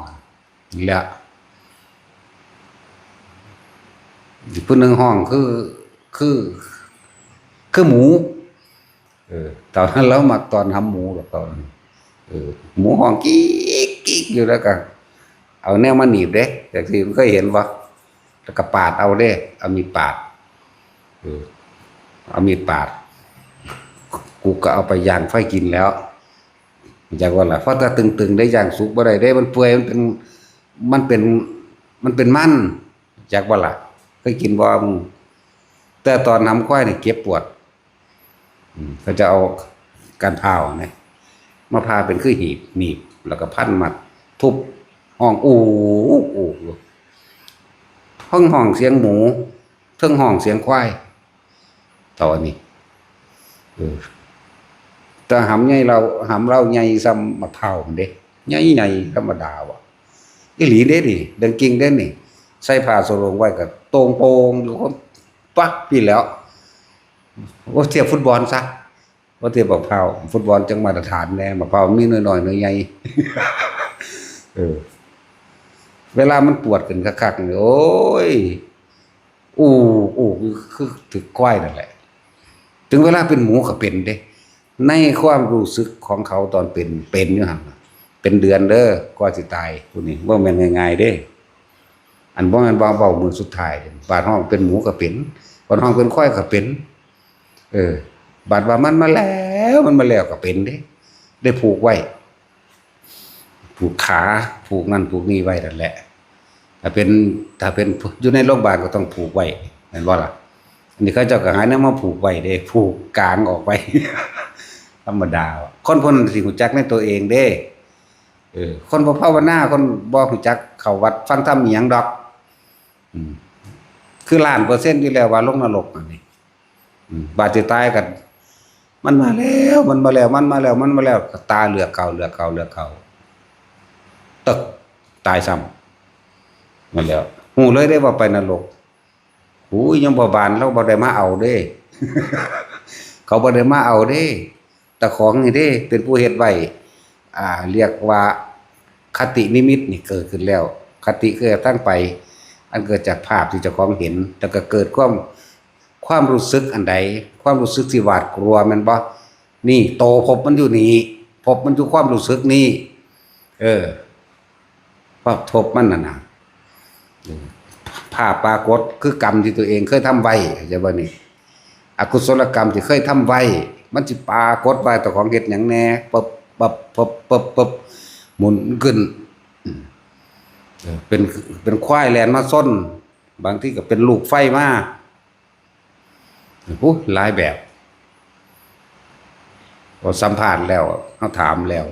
นี่แหละ ผู้หนึ่งฮ้องคือ คือ คือหมู เออ ตอนนั้นเรามักตอนหำหมูดอกตอนนั้น เออ หมูฮ้องกี๊กกี๊กอยู่ แล้วก็เอาแนวมาหนีบเด้ จักซี่ เคยเห็นบ่ แล้วก็ปาดเอาเด้ เอามีดปาด เออ เอามีดปาด กูก็เอาไปย่างไฟกินแล้ว จักว่าล่ะ เพราะถ้าตึงๆได้ย่างสุกบ่ได้เด้ มันเปื่อย มันเป็น มันเป็น มันเป็นมัน จักบ่ล่ะ เคยกินบ่มึง แต่ตอนหำควายนี่เจ็บปวด อืม เขาจะเอาก้านพร้าวเนี่ย มาผ่าเป็นคือหีบ หนีบ แล้วก็พันมัด ทุบ ฮ้องอู้อู้อู้อยู่ ทั้งฮ้องเสียงหมู ทั้งฮ้องเสียงควาย เท่าอันนี้ เออ แต่หำใหญ่ลาว หำลาวใหญ่ส่ำมะพร้าวหั้นเด้ ใหญ่ๆธรรมดาว่ะ อีหลีเด้นี่ เรื่องจริงเด้นี่ ใส่ผ้าสะโลงไว้ก็โต่งโป่งอยู่ คนปักปี้แหล้ว โอ้ เทียบฟุตบอลซะ บ่เทียบบักพร้าว ฟุตบอลจั่งมาตรฐานแหน่ บักพร้าวมีหน่วยน้อยหน่วยใหญ่ เออ เวลามันปวดขึ้นคักๆนี่ โอ้ย อู้อู้ คือถืกควายนั่นแหละ ถึงเวลาเป็นหมูก็เป็นเด้ ในความรู้สึกของเขาตอนเป็น เป็นอยู่หั่นน่ะ เป็นเดือนเด้อ กว่าสิตาย ผู้นี้ บ่แม่นง่ายๆเด้ อันบ่แม่นว่าเว้ามื้อสุดท้ายเด้ บาดฮ้องเป็นหมูก็เป็น บาดฮ้องเป็นควายก็เป็น เออ บาดว่ามันมาแล้ว มันมาแล้วก็เป็นเด้ ได้ผูกไว้ ผูกขา ผูกนั่นผูกนี่ไว้นั่นแหละ ถ้าเป็น ถ้าเป็นอยู่ในโรงพยาบาลก็ต้องผูกไว้ แม่นบ่ล่ะ อันนี้เขาเจ้าก็หาแนวมาผูกไว้เด้ ผูกกางออกไป ธรรมดา คนพวกนั้นสิฮู้จักในตัวเองเด้ เออ คนบ่ภาวนา คนบ่ฮู้จักเข้าวัดฟังธรรมอีหยังดอก อืม คือล้านเปอร์เซ็นต์อยู่แล้วว่าลงนรกอันนี้ อืม บาดสิตายกัน มันมาแล้ว มันมาแล้ว มันมาแล้ว มันมาแล้ว ตาเหลือกเขา เหลือกเขา เหลือกเขา ตึก ตายซ้ำ นั่นแหล้ว ฮู้เลยเด้ว่าไปนรก หูย ยังบ่บาน เราบ่ได้มาเอาเด้ เขาบ่ได้มาเอาเด้ แต่ของนี่เด้ เป็นผู้เฮ็ดไว้ อ่า เรียกว่าคตินิมิตนี่เกิดขึ้นแล้ว คติคือทางไป อันเกิดจากภาพที่เจ้าของเห็น แล้วก็เกิดความ ความรู้สึกอันใด ความรู้สึกที่หวาดกลัวแม่นบ่ นี่ โตภพมันอยู่นี่ ภพมันอยู่ความรู้สึกนี่ เออ ภาพภพมันนั่นน่ะ เออ ภาพปรากฏคือกรรมที่ตัวเองเคยทำไว้ เข้าใจบ่นี่ อกุศลกรรมที่เคยทำไว้ มันสิปรากฏว่าเจ้าของเฮ็ดหยังแหน่ ปึ๊บ ปึ๊บ ปึ๊บ ปึ๊บ ปึ๊บ หมุนขึ้น อืม เออเป็นเป็นควายแล่นมาชน บางทีก็เป็นลูกไฟมา โอ้ยหลายแบบ พอสัมภาษณ์แล้ว เขาถามแล้ว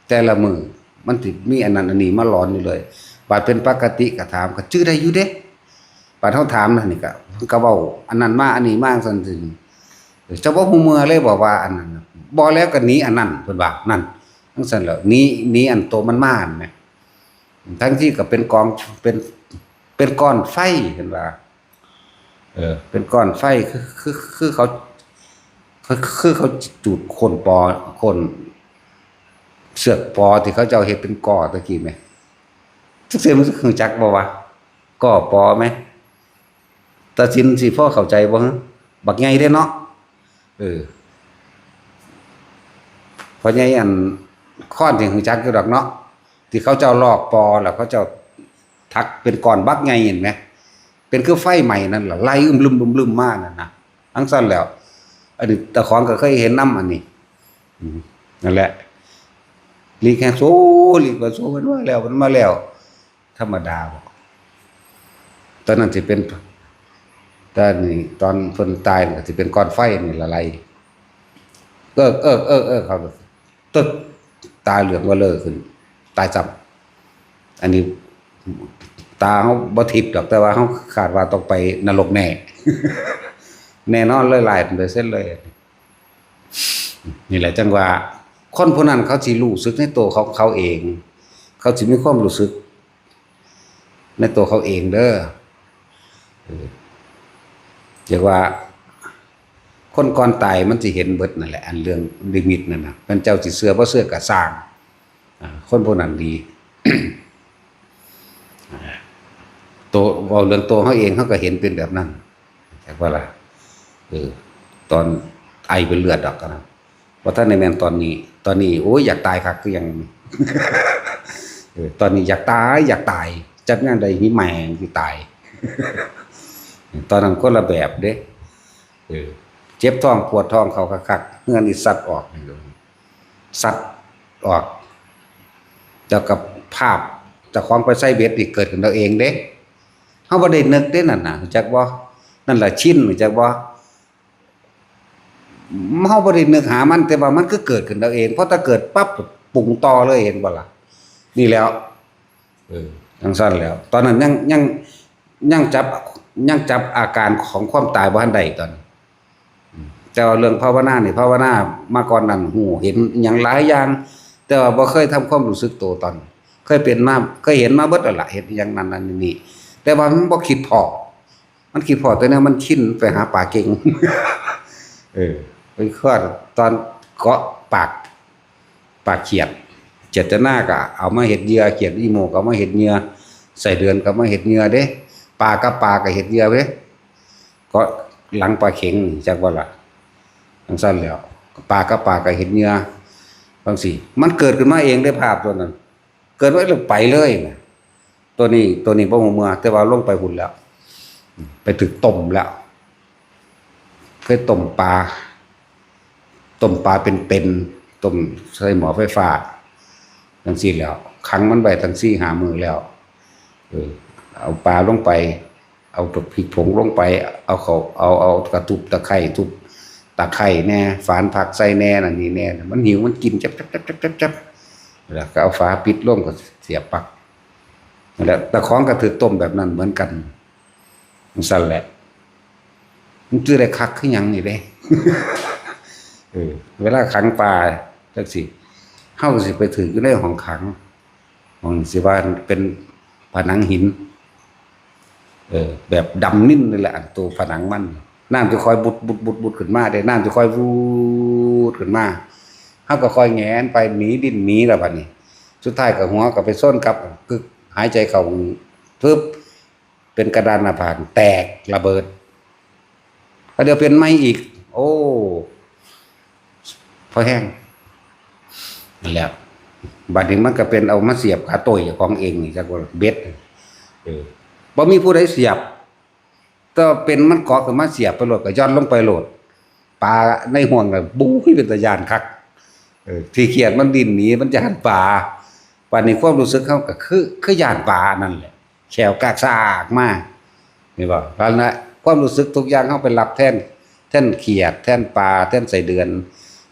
แต่ละมื้อมันสิมีอันนั้นอันนี้มาหลอนอยู่เลย บาดเป็นปกติก็ถาม ก็จื่อได้อยู่เด้ บาดเขาถามนั่นนี่ก็ ก็เว้าอันนั้นมา อันนี้มาจั่งซั่นสิ เจ้าบ่ฮู้เมือเลยบอกว่าอันนั้นน่ะ บ่แล้วก็หนีอันนั้น เพิ่นว่า นั่น จั่งซั่นแหล้ว หนี หนีอันโตมันมาหั่นแหม ทั้งที่ก็เป็นกอง เป็น เป็นก้อนไฟ เพิ่นว่า เออ เป็นก้อนไฟ คือ คือ คือเขา คือ คือเขาจุดโค่นปอ โค่นเสือกปอที่เขาเจ้าเฮ็ดเป็นก่อตะกี้แหม จักเทื่อมันรู้จักบ่วะ ก่อปอแหม ตาสินสิพอเข้าใจบ่ฮะ บักใหญ่เด้เนาะ เออ พ่อใหญ่อันค้อนที่รู้จักอยู่ดอกเนาะ ที่เขาเจ้าลอกปอแล้วเขาเจ้าถักเป็นก้อนบักใหญ่เห็นไหม เป็นคือไฟใหม่นั่นแหละ ไล่อึมลึมอึมลึมมานั่นนะ ทั้งสั้นแล้ว อันนี้ตาของก็เคยเห็นน้ำอันนี้ อืม นั่นแหละ หลีกแห่งโซ่ หลีกว่าโซ่ มันมาแล้ว มันมาแล้ว ธรรมดาบ่ ตอนนั้นสิเป็น ตอนนี้ ตอนเพิ่นตายนี่ก็สิเป็นก้อนไฟนี่ละไล่ เอิก เอิก เอิก เอิก เขาตึก ตาเหลืองว่าเลิกขึ้น ตายซ้ำ อันนี้ ตาเขาบ่ทิพย์ดอก แต่ว่าเขาคาดว่าต้องไปนรกแน่ แน่นอนเลย ล้านเปอร์เซ็นต์เลย นี่แหละจั่งว่า คนผู้นั้นเขาสิรู้สึกในตัวของเขาเอง เขาสิมีความรู้สึกในตัวเขาเองเด้อ เออ เรียกว่า คนก่อนตายมันสิเห็นเบิดนั่นแหละ อันเรื่องนิมิตนั่นน่ะ มันเจ้าสิเชื่อบ่เชื่อก็ซ่าง อ่า คนผู้นั้นดี อ่า ตัว เว้าเรื่องตัวเขาเองเขาก็เห็นเป็นแบบนั้น จักว่าล่ะ เออ ตอนไอเป็นเลือดดอกนะ บ่ทันได้แม่นตอนนี้ ตอนนี้ โอ้ย อยากตายคักคือหยัง เออ ตอนนี้อยากตาย อยากตาย จักงานใดมีแม่งสิตาย ตอนนั้นคนละแบบเด้ เออ เจ็บท้องปวดท้องเขาคักๆ เฮือนนี่สัดออก สัดออก แล้วกับภาพเจ้าของไปใส่เบ็ดนี่เกิดขึ้นเอาเองเด้ เฮาบ่ได้นึกเด้นั่นน่ะ รู้จักบ่ นั่นล่ะชิน รู้จักบ่ เฮาบ่ได้นึกหามัน แต่ว่ามันก็เกิดขึ้นเอาเอง พอถ้าเกิดปั๊บ ปรุงต่อเลย เห็นบ่ล่ะ นี่แหล้ว เออ จั่งซั่นแหล้ว ตอนนั้นยัง ยัง ยังจับ ยังจับอาการของความตายบ่ทันได้ตอนนั้น อืม แต่ว่าเรื่องภาวนานี่ ภาวนามาก่อนนั้น ฮู้เห็นหยังหลายอย่าง แต่ว่าบ่เคยทำความรู้สึกตัวตอน เคยเป็นมา เคยเห็นมาเบิดแล้วล่ะ เห็นอย่างนั้นนั่นนี่ แต่ว่ามันบ่คิดพ้อ มันคิดพ้อแต่แนวมันชินไปหาปลาเก่ง เออ ไปคว้าตอนเกาะปาก ปากเขียด เขียดจะหน้าก็เอามาเฮ็ดเหยื่อ เขียดอีโมก็เอามาเฮ็ดเหยื่อ ไส้เดือนก็เอามาเฮ็ดเหยื่อเด้ ปลากับปลาก็เฮ็ดเหยื่อเด้ ก็หลังปลาเข็ง จักว่าล่ะ จั่งซั่นแหล้ว ปลากับปลาก็เฮ็ดเหยื่อ จั่งซี้ มันเกิดขึ้นมาเองเด้ ภาพตัวนั้น เกิดไว้แล้วไปเลยนะ ตัวนี้ ตัวนี้บ่ฮู้เมือ แต่ว่าลงไปพุ้นแล้ว ไปถืกต้มแล้ว เคยต้มปลา ต้มปลาเป็นๆ ต้มใส่หม้อไฟฟ้า จั่งซี้แหล้ว ขังมันไว้ตั้งสี่ห้ามื้อแล้ว เออ เอาปลาลงไป เอาพริกผงลงไป เอาเข้า เอา เอากระทุบตะไคร้ ทุบตะไคร้แหน่ ฝานผักใส่แหน่ นั่นนี่แหน่ มันหิว มันกิน จับๆๆๆๆ แล้วก็เอาฝาปิดลง ก็เสียบปลั๊ก นั่นแหละ ตาของก็ถืกต้มแบบนั้นเหมือนกัน จั่งซั่นแหละ มันคือได้คักคือหยังนี่เด้ เออ เวลาขังปลาจั่งซี้ เฮาก็สิไปถืกอยู่ในห้องขัง ห้องสิว่าเป็นผนังหิน เออ แบบดำนิ่นเลยแหละ อันตัวผนังมัน น้ำจะคอยบุดบุดบุดบุดขึ้นมาเด้ น้ำจะคอยบูดขึ้นมา เฮาก็คอยแหงนไป หนีดิ้นหนีแล้วบัดนี้ สุดท้ายก็หัวก็ไปชนกับ กึก หายใจเข้า ปึ๊บ เป็นกระดานหน้าผากแตกระเบิด ก็เดี๋ยวเป็นใหม่อีก โอ้ พอแห้ง นั่นแหละ บัดนี้มันก็เป็นเอามาเสียบขาโต้ยของเองนี่ จักว่าเบ็ด เออ บ่มีผู้ใดเสียบ แต่เป็นมันเกาะขึ้นมาเสียบไปโลด ก็ย่อนลงไปโลด ปลาในห่วงน่ะ บุ้ย เป็นตาย้านคัก เออ ขี้เกียจมันดิ้นหนี มันย้านปลา บัดนี้ความรู้สึกเฮาก็คือ คือย้านปลานั่นแหละ แข้วกากซากมา นี่บ่ นั่นแหละ ความรู้สึกทุกอย่างเฮาไปรับแทน แทนเขียด แทนปลา แทนไส้เดือน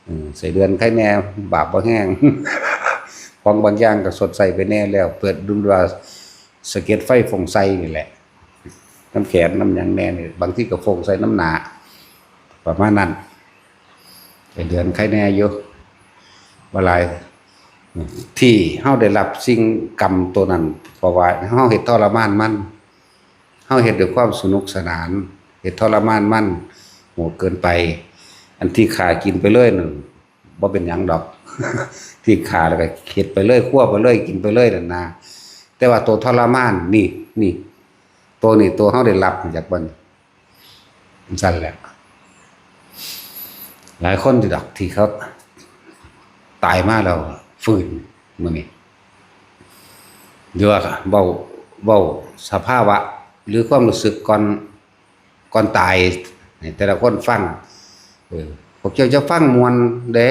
อืม ไส้เดือนไคแหน่ บาปบ่แฮง ของบางอย่างก็ชดใช้ไปแหน่แล้ว เปิดดูว่าสะเก็ดไฟฟงไซนี่แหละ นำแขนนำหยังแหน่นี่ บางทีก็ฟงใส่นำหน้า ประมาณนั้น ไส้เดือนไคแหน่อยู่ บ่หลาย ที่เฮาได้รับสิ่งกรรมตัวนั้น เพราะว่าเฮาเฮ็ดทรมานมัน เฮาเฮ็ดด้วยความสนุกสนาน เฮ็ดทรมานมัน โหดเกินไป อันที่ฆ่ากินไปเลยนั่น บ่เป็นหยังดอก ที่ฆ่าแล้วก็เฮ็ดไปเลย ครัวไปเลย กินไปเลยนั่นนะ แต่ว่าตัวทรมานนี่ นี่ ตัวนี้ตัวเฮาได้รับมาจากมัน จั่งซั้นแหละ หลายคนที่ดอกที่เขาตายมาแล้วฟื้นมื้อนี้ หรือว่าเว้า เว้าสภาวะ หรือความรู้สึกก่อน ก่อนตาย ให้แต่ละคนฟัง เออ พวกเจ้าจะฟังม่วนเด้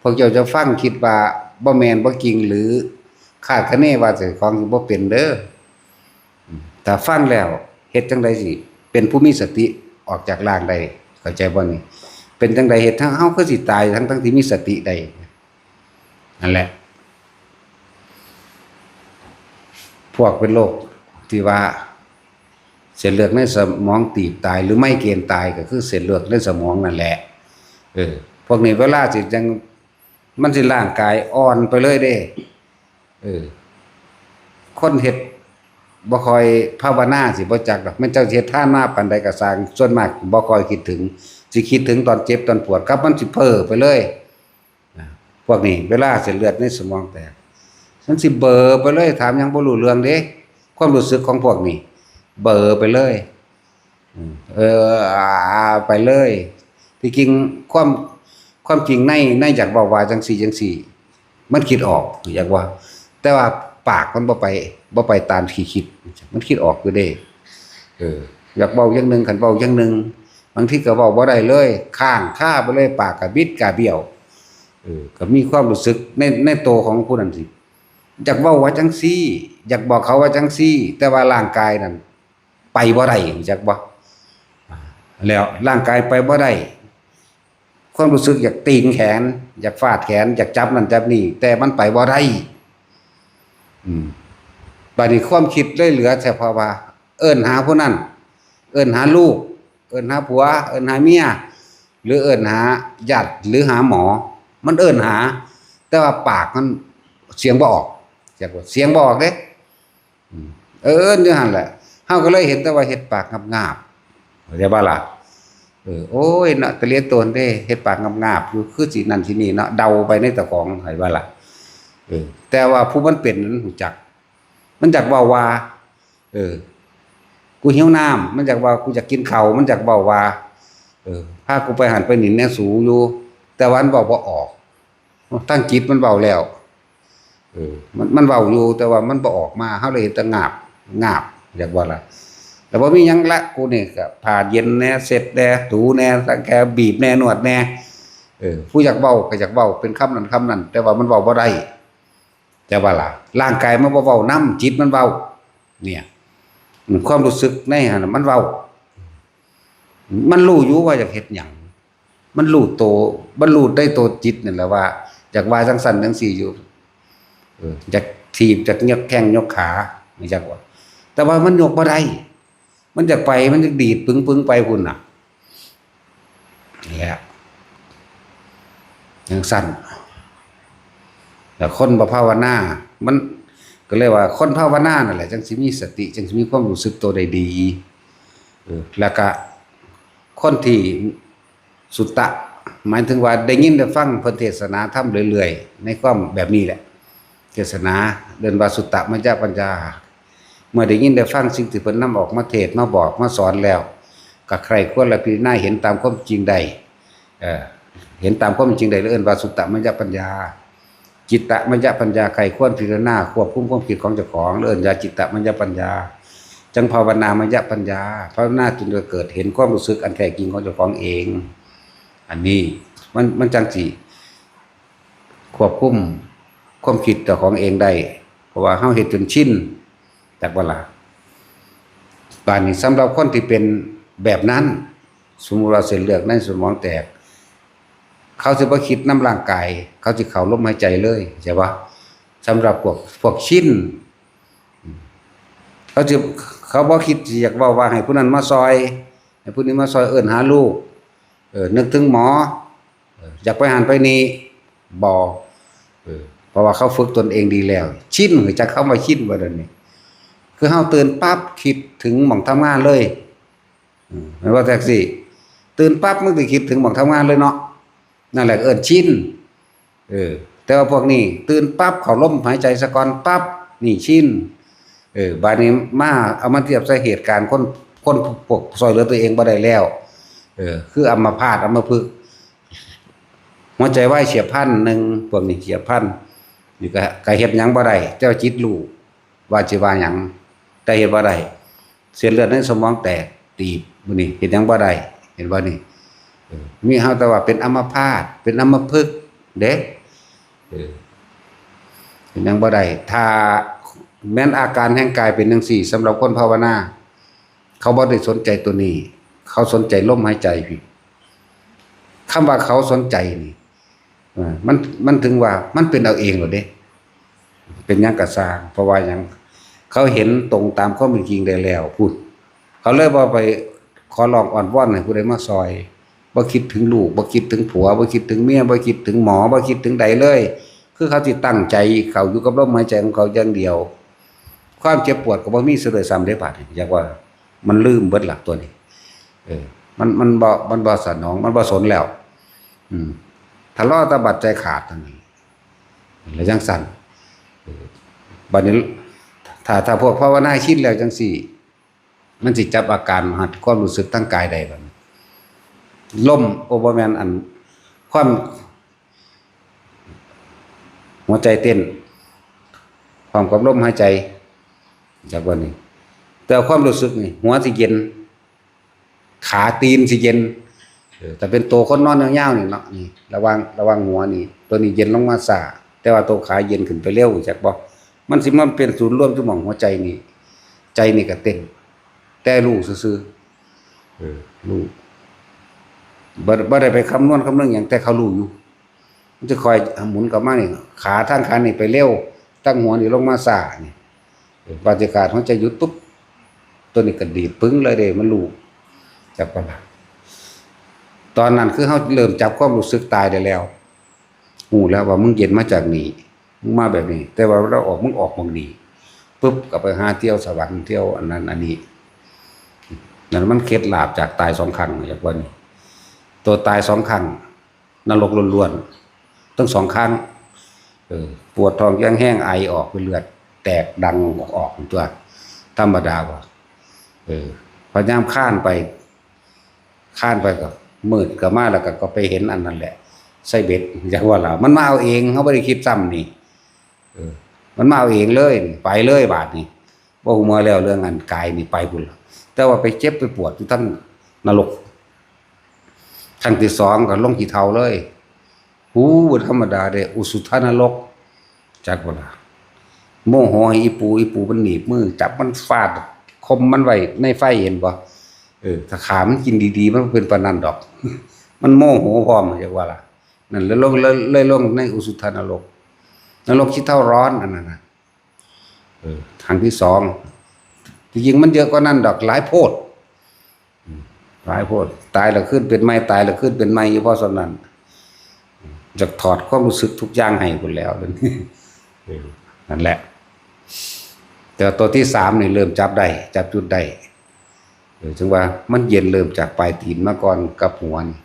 พวกเจ้าจะฟังคิดว่าบ่แม่นบ่จริง หรือคาดคะเนว่าเจ้าของสิบ่เป็นเด้อ อืม ถ้าฟังแล้วเฮ็ดจั่งใดสิเป็นผู้มีสติออกจากร่างได้ เข้าใจบ่นี่ เป็นจั่งใดเฮ็ดให้เฮาคือสิตายทั้งๆที่มีสติได้ นั่นแหละ พวกเป็นโรคที่ว่าเส้นเลือดในสมองตีบตาย หรือไมเกรนตาย ก็คือเส้นเลือดในสมองนั่นแหละ เออ พวกนี้เวลาสิจั่ง มันสิร่างกายอ่อนไปเลยเด้ เออ คนเฮ็ดบ่ค่อยภาวนาสิบ่จักดอก แม่นเจ้าสิเฮ็ดทานมาปานใดก็ซ่าง ส่วนมากบ่ค่อยคิดถึง สิคิดถึงตอนเจ็บตอนปวด กับมันสิเพ้อไปเลย นะ พวกนี้เวลาเส้นเลือดในสมองแตก มันสิเบลอไปเลย ถามหยังบ่รู้เรื่องเด้ ความรู้สึกของพวกนี้ เบลอไปเลย อืม เออ อ่า ไปเลย ที่จริงความ ความจริงใน ในอยากเว้าว่าจั่งซี้จั่งซี้ มันคิดออก อยากว่า แต่ว่าปากมันบ่ไป บ่ไปตามที่คิด มันคิดออกอยู่เด้ เออ อยากเว้าอย่างหนึ่ง คันเว้าอย่างหนึ่ง บางทีก็เว้าบ่ได้เลย ค้างคาไปเลย ปากก็บิดก็เบี้ยว เออ ก็มีความรู้สึกใน ในตัวของผู้นั้นสิ อยากเว้าว่าจั่งซี้ อยากบอกเขาว่าจั่งซี้ แต่ว่าร่างกายนั่นไปบ่ได้ รู้จักบ่ แล้วร่างกายไปบ่ได้ ความรู้สึกอยากตีงแขน อยากฟาดแขน อยากจับนั่นจับนี่ แต่มันไปบ่ได้ อืม บัดนี้ความคิดเลยเหลือเฉพาะว่า เอิ้นหาผู้นั้น เอิ้นหาลูก เอิ้นหาผัว เอิ้นหาเมีย หรือเอิ้นหาญาติ หรือหาหมอ มันเอิ้นหา แต่ว่าปากมันเสียงบ่ออก เสียงบ่ เสียงบ่ออกเด้ อืม เอิ้นอยู่หั่นแหละ เฮาก็เลยเห็นแต่ว่าเฮ็ดปากงาบๆ เข้าใจบ่ล่ะ เออ โอ้ย เนาะ ตะเหลือตนเด้ เฮ็ดปากงาบๆ อยู่ คือสินั่นสินี่เนาะ เดาไปในเจ้าของ เข้าใจบ่ล่ะ เออ แต่ว่าผู้มันเป็นนั้นรู้จัก มันอยากเว้าว่า เออ กูหิวน้ำ มันอยากว่า กูอยากกินข้าว มันอยากเว้าว่า เออ พากูไปหั้นไปนี่แหน่สูอยู่ แต่ว่ามันเว้าบ่ออก ทางจิตมันเว้าแล้ว เออ มัน มันเว้าอยู่ แต่ว่ามันบ่ออกมา เฮาเลยเห็นแต่งาบ งาบ อยากว่าล่ะ แล้วบ่มีหยังละ กูนี่ก็ผ้าเย็นแหน่ เช็ดแหน่ ถูแหน่ สังแค บีบแหน่ นวดแหน่ เออ ผู้อยากเว้าก็อยากเว้า เป็นคำนั้นคำนั้น แต่ว่ามันเว้าบ่ได้ แต่ว่าล่ะ ร่างกายมันบ่เว้านำ จิตมันเว้า เนี่ย อืม ความรู้สึกในหั่นน่ะมันเว้า มันรู้อยู่ว่าอยากเฮ็ดหยัง มันรู้โต มันรู้ได้โตจิตนั่นแหละว่า อยากว่าจั่งซั้นจั่งซี้อยู่ เออ อยากถีบ อยากยกแข้งยกขา อยากว่า แต่ว่ามันยกบ่ได้ มันอยากไป มันอยากดีดปึงๆ ไปพุ้นน่ะ นี่แหละ จั่งซั้น แล้วคนบ่ภาวนา มันก็เลยว่าคนภาวนานั่นแหละ จั่งสิมีสติ จั่งสิมีความรู้สึกโตได้ดี เออ แล้วก็คนที่สุตตะ หมายถึงว่าได้ยินได้ฟังเพิ่นเทศนาธรรมเรื่อยๆ ในความแบบนี้แหละ เทศนา เอิ้นว่าสุตตมยปัญญา เมื่อได้ยินได้ฟังสิ่งที่เพิ่นนำออกมาเทศน์มาบอกมาสอนแล้ว ก็ใคร่ครวญและพิจารณาเห็นตามความจริงได้ เอ่อ เห็นตามความจริงได้ เอิ้นว่าสุตตมยปัญญา จิตตมยปัญญา ใคร่ครวญพิจารณาควบคุมความคิดของเจ้าของ เอิ้นว่าจิตตมยปัญญา จั่งภาวนามยปัญญา ภาวนาจนเกิดเห็นความรู้สึกอันแท้จริงของเจ้าของเอง อันนี้มัน มันจั่งสิควบคุม ความคิดเจ้าของเองได้ เพราะว่าเฮาเฮ็ดจนชิน จักบ่ล่ะ บาดนี้สำหรับคนที่เป็นแบบนั้น สมมุติว่าเส้นเลือดในสมองแตก เขาสิบ่คิดนำร่างกาย เขาสิเข้าลมหายใจเลย ใช่ปะ สำหรับพวก พวกชิน เขาสิ เขาบ่คิดสิอยากเว้าว่าให้ผู้นั้นมาซอย ให้ผู้นี้มาซอย เอิ้นหาลูก เออ นึกถึงหมอ เออ อยากไปหั้นไปนี่ บ่ เออ เพราะว่าเขาฝึกตนเองดีแล้ว ชิน รู้จักคำว่าชินบ่เดี๋ยวนี้ คือเฮาตื่นปั๊บคิดถึงหม่องทำงานเลย อืม แม่นบ่แท็กซี่ ตื่นปั๊บมึงสิคิดถึงหม่องทำงานเลยเนาะ นั่นแหละเอิ้นชิน เออ แต่ว่าพวกนี้ตื่นปั๊บเข้าลมหายใจซะก่อนปั๊บ นี่ชิน เออ บาดนี้มาเอามาเทียบใส่เหตุการณ์คน คนพวกซอยเหลือตัวเองบ่ได้แล้ว เออ คืออัมพาตอัมพฤกษ์ หัวใจวายเฉียบพลันหนึ่ง พวกนี้เฉียบพลัน นี่ก็ ก็เฮ็ดหยังบ่ได้ แต่ว่าจิตรู้ว่าสิว่าหยัง แต่เฮ็ดบ่ได้ เส้นเลือดในสมองแตก ตีบ มื้อนี้เฮ็ดหยังบ่ได้ เห็นบ่นี่ เออ มีเฮาแต่ว่าเป็นอัมพาต เป็นอัมพฤกษ์เด้ เออ เฮ็ดหยังบ่ได้ ถ้าแม่นอาการแห่งกายเป็นจั่งซี้ สำหรับคนภาวนา เขาบ่ได้สนใจตัวนี้ เขาสนใจลมหายใจพี้ คำว่าเขาสนใจนี่ เออ มัน มันถึงว่ามันเป็นเอาเองแล้วเด้ เป็นหยังก็ซ่าง เพราะว่าหยัง เขาเห็นตรงตามความเป็นจริงได้แล้ว พุ้น เขาเลยบ่ไปขอร้องอ้อนวอนให้ผู้ใดมาซอย บ่คิดถึงลูก บ่คิดถึงผัว บ่คิดถึงเมีย บ่คิดถึงหมอ บ่คิดถึงใดเลย คือเขาสิตั้งใจเข้าอยู่กับลมหายใจของเขาอย่างเดียว ความเจ็บปวดก็บ่มีซะด้วยซ้ำเด้ บาดนี้ อยากว่ามันลืมเบิดละตัวนี้ เออ มัน มันบ่ มันบ่สนอง มันบ่สนแล้ว อืม ทะเลาะตะบัดใจขาดเท่านั้น แล้วจั่งซั่น เออ บัดนี้ ถ้า ถ้าพวกภาวนาชินแล้วจั่งซี้ มันสิจับอาการหัดความรู้สึกทางกายได้บัดนี้ ลม โอ้ บ่แม่น อัน ความ หัวใจเต้น พร้อมกับลมหายใจ จักว่านี่ แต่ความรู้สึกนี่ หัวสิเย็น ขาตีนสิเย็น เออ แต่เป็นตัวคนนอนยาวๆนี่เนาะ นี่ ระหว่าง ระหว่างหัวนี่ ตัวนี้เย็นลงมาช้า แต่ว่าตัวขาเย็นขึ้นไปเร็ว จักบ่ มันสิมาเป็นศูนย์รวมอยู่หม่องหัวใจนี่ ใจนี่ก็เต้น แต่รู้ซื่อๆ เออ รู้ บ่ บ่ได้ไปคำนวณคำนึงหยัง แต่เขารู้อยู่ มันจะคอยหมุนกลับมานี่ ขาทางขานี่ไปเร็ว ทางหัวนี่ลงมาช้านี่ เออ บรรยากาศหัวใจหยุดปุ๊บ ตัวนี้ก็ดีดปึ้งเลยเด้ มันรู้ จักบ่ล่ะ ตอนนั้นคือเฮาเริ่มจับความรู้สึกตายได้แล้ว รู้แล้วว่ามึงเย็นมาจากนี่ มึงมาแบบนี้ แต่ว่าเราออก มึงออกหม่องนี้ ปุ๊บ ก็ไปหาเที่ยวสวรรค์ เที่ยวอันนั้นอันนี้ นั่นมันเคล็ดลับจากตายสองครั้ง จักว่านี่ ตัวตายสองครั้ง นรกล้วนๆ ทั้งสองครั้ง เออ ปวดท้องแข็งแฮง ไอออกเป็นเลือด แตกดังออกๆ ตัว ธรรมดาบ่ เออ พยายามคลานไป คลานไปก็มืดก็มา แล้วก็ ก็ไปเห็นอันนั้นแหละ ไส้เบ็ด จักว่าล่ะ มันมาเอาเอง เฮาบ่ได้คิดซ้ำนี่ เออ มันมาเอาเองเลย ไปเลยบาดนี้ บ่ฮู้เมื่อแล้วเรื่องอันกายนี่ไปพุ้นล่ะ แต่ว่าไปเจ็บไปปวดอยู่ทั้งนรก ครั้งที่สองก็ลงขี้เถ้าเลย หู บ่ธรรมดาเด้ อุสุทนรก จักบ่ล่ะ โมโหให้อีปู่ อีปู่มันหนีบมือ จับมันฟาด ข่มมันไว้ในไฟ เห็นบ่ เออ ถ้าฆ่ามันกินดีๆ มันบ่เป็นปานนั้นดอก มันโมโหพร้อม จักว่าล่ะ นั่นเลยลง เลย เลยลงในอุสุทนรก นรกขี้เถ้าร้อนอันนั้นน่ะ เออ ครั้งที่สอง ที่จริงมันเยอะกว่านั้นดอก หลายโพด อืม หลายโพด ตายแล้วขึ้นเป็นใหม่ ตายแล้วขึ้นเป็นใหม่อยู่ เพราะฉะนั้น อยากถอดความรู้สึกทุกอย่างให้พุ้นแล้ว เออ นั่นแหละ แต่ตัวที่สามนี่เริ่มจับได้ จับจุดได้ เออ ถึงว่ามันเย็นเริ่มจากปลายตีนมาก่อนกับหัวนี่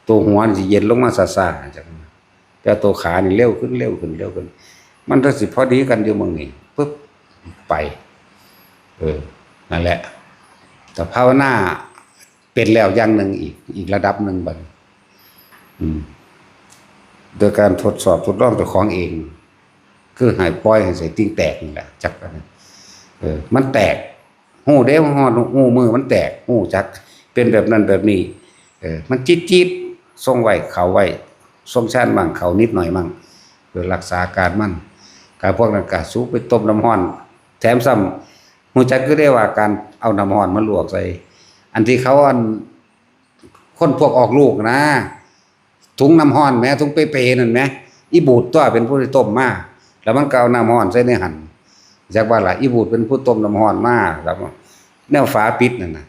ตัวหัวนี่สิเย็นลงมาช้าๆ จัก แต่ตัวขานี่เร็วขึ้น เร็วขึ้น เร็วขึ้น มันก็สิพอดีกันอยู่หม่องนี้ ปุ๊บ ไป เออ นั่นแหละ แต่ภาวนาเป็นแล้วอย่างหนึ่งอีก อีกระดับหนึ่งบัดนี้ อืม โดยการทดสอบทดลองเจ้าของเอง คือให้ปล่อยให้ไส้ติ่งแตกนี่แหละ จักอันนั้น เออ มันแตก ฮู้เด้ ว่าฮอดฮู้มื้อมันแตก ฮู้จัก เป็นแบบนั้นแบบนี้ เออ มันจี๊ดๆ ส่งไว้ เข้าไว้ ส่งชานมั่ง เข้านิดหน่อยมั่ง เพื่อรักษาอาการมัน กะพวกนั้นกะสูบไปต้มน้ำร้อน แถมซ้ำ ฮู้จักอยู่เด้ว่าการเอาน้ำร้อนมาลวกใส่ อันที่เขาอัน คนพวกออกลูกนะ ถุงน้ำร้อนแหม ถุงเปเปนั่นแหม อีบูดตัวเป็นผู้ที่ต้มมา แล้วมันก็เอาน้ำร้อนใส่ในหั่น จักว่าล่ะ อีบูดเป็นผู้ต้มน้ำร้อนมา แล้วแนวฝาปิดนั่นน่ะ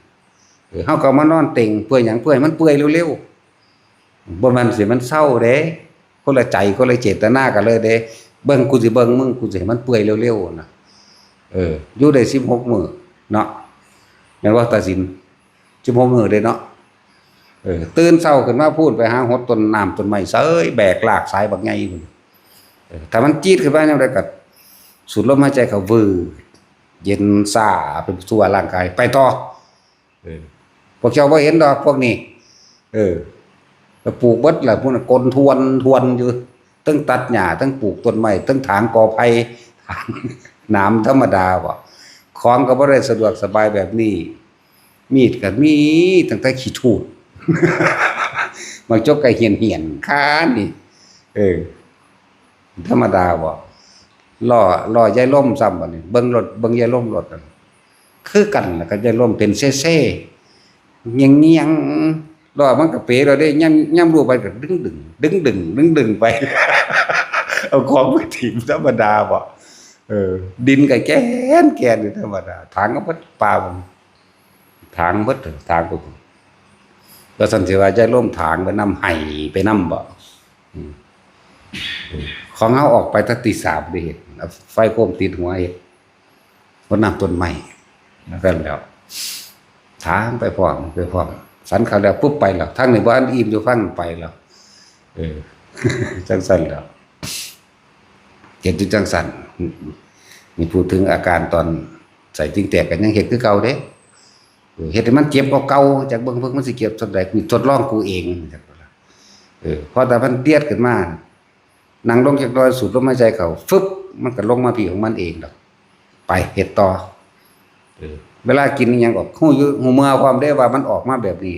เออ เฮาก็มานอนเต็ง เพื่อหยัง เพื่อให้มันเปื่อยเร็วๆ บ่แม่นสิมันเซาเด้ คนละใจ คนละเจตนากันเลยเด้ เบิ่งกูสิเบิ่งมึง กูสิให้มันเปื่อยเร็วๆ นะ เออ อยู่ได้สิบหกมื้อเนาะ แม่นบ่ ตาสิน สิบหกมื้อเด้เนาะ เออ ตื่นเช้าขึ้นมาพู้นไปหาหดต้นน้ำต้นไม้เสย แบกลากสายบักใหญ่พู้น เออ ถ้ามันจี๊ดขึ้นมายามใดก็สูดลมหายใจเข้า วืด เย็นซ่าไปทั่วร่างกาย ไปต่อ เออ พวกเจ้าบ่เห็นดอกพวกนี้ เออ ก็ปลูกเบิดแหละ พวกนั้นกลนทวนทวนอยู่ ทั้งตัดหญ้า ทั้งปลูกต้นไม้ ทั้งถางกอไผ่ ถางหนามธรรมดาบ่ ของก็บ่ได้สะดวกสบายแบบนี้ มีดก็มีตั้งแต่ขี้ทูด บางจกก็เหี่ยนๆ คานี่ เออ ธรรมดาบ่ ล้อ ล้อยายลมซ้ำบัดนี้ เบิ่งรถ เบิ่งยายลมรถนั่น คือกันล่ะ กับยายลมเป็นเซ่ๆ เงียงๆ ล้อมันก็เป๋แล้วเด้ ยาม ยามลูกไปก็ดึงๆ ดึงๆ ดึงๆ ไป เอาของไปถิ่มธรรมดาบ่ เออ ดินก็แกนแกนอยู่ธรรมดา ถางก็เบิดป่าบ่ ถางเบิด ถางไปบ่ แล้วซั่นสิว่ายายลมถางไปนำ ไห้ไปนำบ่ อืม ของเฮาออกไปแต่ตีสามเด้ ไฟโคมติดหัวเฮ็ด รดน้ำต้นไม้ นั่นแหล้ว ถางไปพร้อม ไปพร้อม สันข้าวแล้วปุ๊บไปแล้ว ทางนี้บ่ทันอิ่มอยู่ ฟังไปแล้ว เออ จั่งซั่นแหล้ว เฮ็ดอยู่จั่งซั่น นี่พูดถึงอาการตอนไส้ติ่งแตกก็ยังเฮ็ดคือเก่าเด้ เออ เฮ็ดให้มันเจ็บกว่าเก่า จักเบิ่ง เบิ่งมันสิเจ็บส่ำใด กูทดลองกูเอง จักว่าล่ะ เออ พอแต่มันเดียดขึ้นมา นั่งลงจักหน่อย สูดลมหายใจเข้า ฟึบ มันก็ลงมาพี้ของมันเองดอก ไป เฮ็ดต่อ เออ เวลากินอิหยังก็ฮู้อยู่ ฮู้เมื่อพร้อมเด้ว่ามันออกมาแบบนี้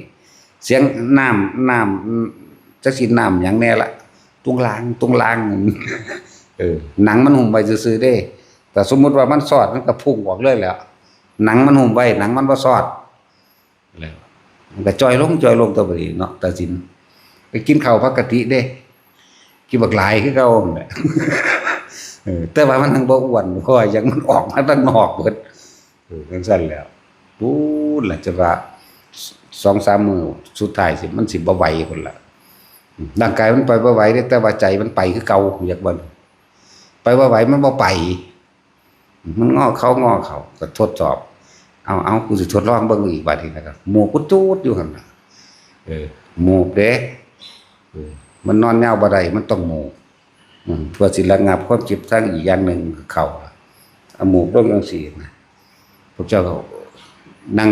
เสียงน้ำ น้ำ จักสิน้ำหยังแน่ละ ตุงลาง ตุงลาง เออ หนังมันหุ้มไว้ซื่อๆเด้ แต่สมมุติว่ามันซอด มันก็พุ่งออกเลยแหละ หนังมันหุ้มไว้ หนังมันบ่ซอด แล้วมันก็จ่อยลง จ่อยลง ต่อไปนี้เนาะ ตาสิน ไปกินข้าวปกติเด้ กินบักหลายคือเก่านั่นแหละ เออ แต่ว่ามันทั้งบ่อ้วน เพราะว่าหยังมันออกมาทางนอกเบิด เออ จั่งซั่นแหล้ว พู้นล่ะ จะว่าสองสามมื้อสุดท้ายสิ มันสิบ่ไหวพุ้นล่ะ ร่างกายมันไปบ่ไหวเด้ แต่ว่าใจมันไปคือเก่า อยากบ่ ไปบ่ไหว มันบ่ไป มันงอเข่างอเข่า ก็ทดสอบ เอา เอา กูสิทดลองเบิ่งอีกบัดนี้นะครับ หมูบกูจูดอยู่หั่นน่ะ เออ หมูบเด้ เออ มันนอนยาวบ่ได้ มันต้องหมูบ อืม เพื่อสิระงับความเจ็บ ทางอีกอย่างหนึ่งคือเข่าล่ะ เอาหมูบลงจั่งซี้นะ พวกเจ้าก็นั่ง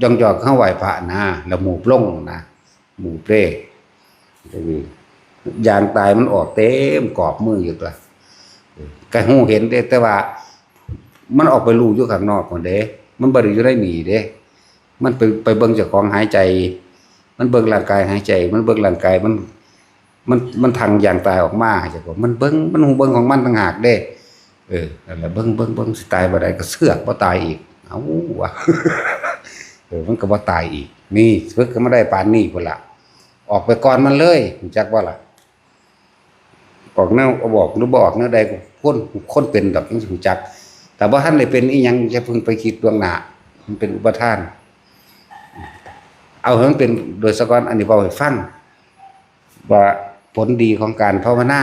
ย่องๆ เฮาไหว้พระนะ แล้วหมูบลงนะ หมูบเด้ อย่างตายมันออกเต็มกรอบมืออยู่ตัว ก็ฮู้เห็นเด้ แต่ว่ามันออกไปรู้อยู่ข้างนอกพุ้นเด้ มันบ่ได้อยู่ในนี่เด้ มันไป ไปเบิ่งเจ้าของหายใจ มันเบิ่งร่างกายหายใจ มันเบิ่งร่างกายมัน มัน มันทางอย่างตายออกมา เจ้าของมันเบิ่ง มันฮู้เบิ่งของมันต่างหากเด้ เออ นั่นแหละ เบิ่ง เบิ่ง เบิ่ง สิตายบ่ได้ก็เสือกบ่ตายอีก เอ้า วะ เออ มันก็บ่ตายอีก นี่ ฝึกกันมาได้ปานนี้พุ้นล่ะ ออกไปก่อนมันเลย รู้จักบ่ล่ะ ออกแนว บอกหรือบ่ออกแนวใดก็คน คนเป็นดอกจั่งสิรู้จัก แต่บ่ทันได้เป็นอีหยัง อย่าเพิ่งไปคิดล่วงหน้า มันเป็นอุปาทาน เอาให้มันเป็นโดยซะก่อน อันนี้เว้าให้ฟัง ว่าผลดีของการภาวนา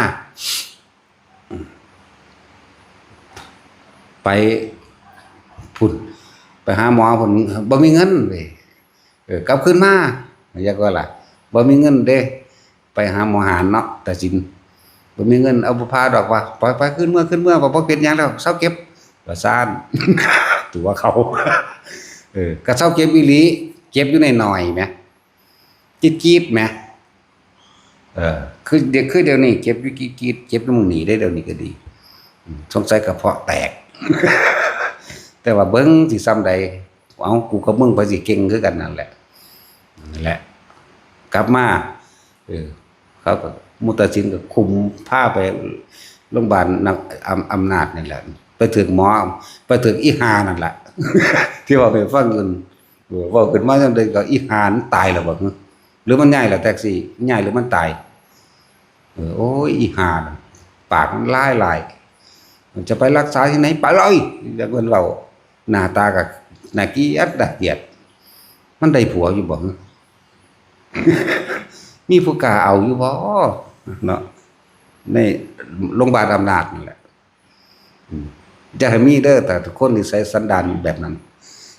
ไปพุ้น ไปหาหมอพุ้น บ่มีเงินเว้ย เออ กลับคืนมา อยากว่าล่ะ บ่มีเงินเด้ ไปหาหมอหานเนาะ ตาสิน บ่มีเงิน เอาบ่พาดอกว่า ไป ไป คืนเมือ คืนเมือ ว่าบ่เป็นหยังแล้ว เซาเจ็บ ว่าซั่น ตั๋วเขา เออ ก็เซาเจ็บอีหลี เจ็บอยู่หน่อยๆแหม จี๊ดๆแหม เออ คือเดี๋ยว คือเดี๋ยวนี้เจ็บอยู่จี๊ดๆ เจ็บอยู่หม่องนี้เด้ เดี๋ยวนี้ก็ดี อืม สงสัยกระเพาะแตก แต่ว่าเบิ่งสิส่ำใด เอ้า กูกับมึงไผสิเก่งคือกันนั่นแหละ นั่นแหละ กลับมา เออ เขาก็ หมอตาสินก็คุมพาไป โรงพยาบาลนำอำอำนาจนี่แหละ ไปถืกหมอ ไปถืกอีหานั่นแหละ ที่ว่าไปฟังกัน เออ เว้าขึ้นมาจังใด๋ก็อีหามันตายแล้วบ่ หรือมันย้ายแล้วแท็กซี่ ย้ายหรือมันตาย เออ โอ้ย อีหาน่ะ ปากมันร้ายหลาย มันจะไปรักษาที่ไหน ไปเลย อย่างเพิ่นเว้า หน้าตาก็น่าเกลียด น่าเกลียด มันได้ผัวอยู่บ่ มีผู้กล้าเอาอยู่บ่ เนาะ ในโรงพยาบาลอำนาจนั่นแหละ อืม อย่าให้มีเด้อ แต่คนนิสัยสันดานแบบนั้น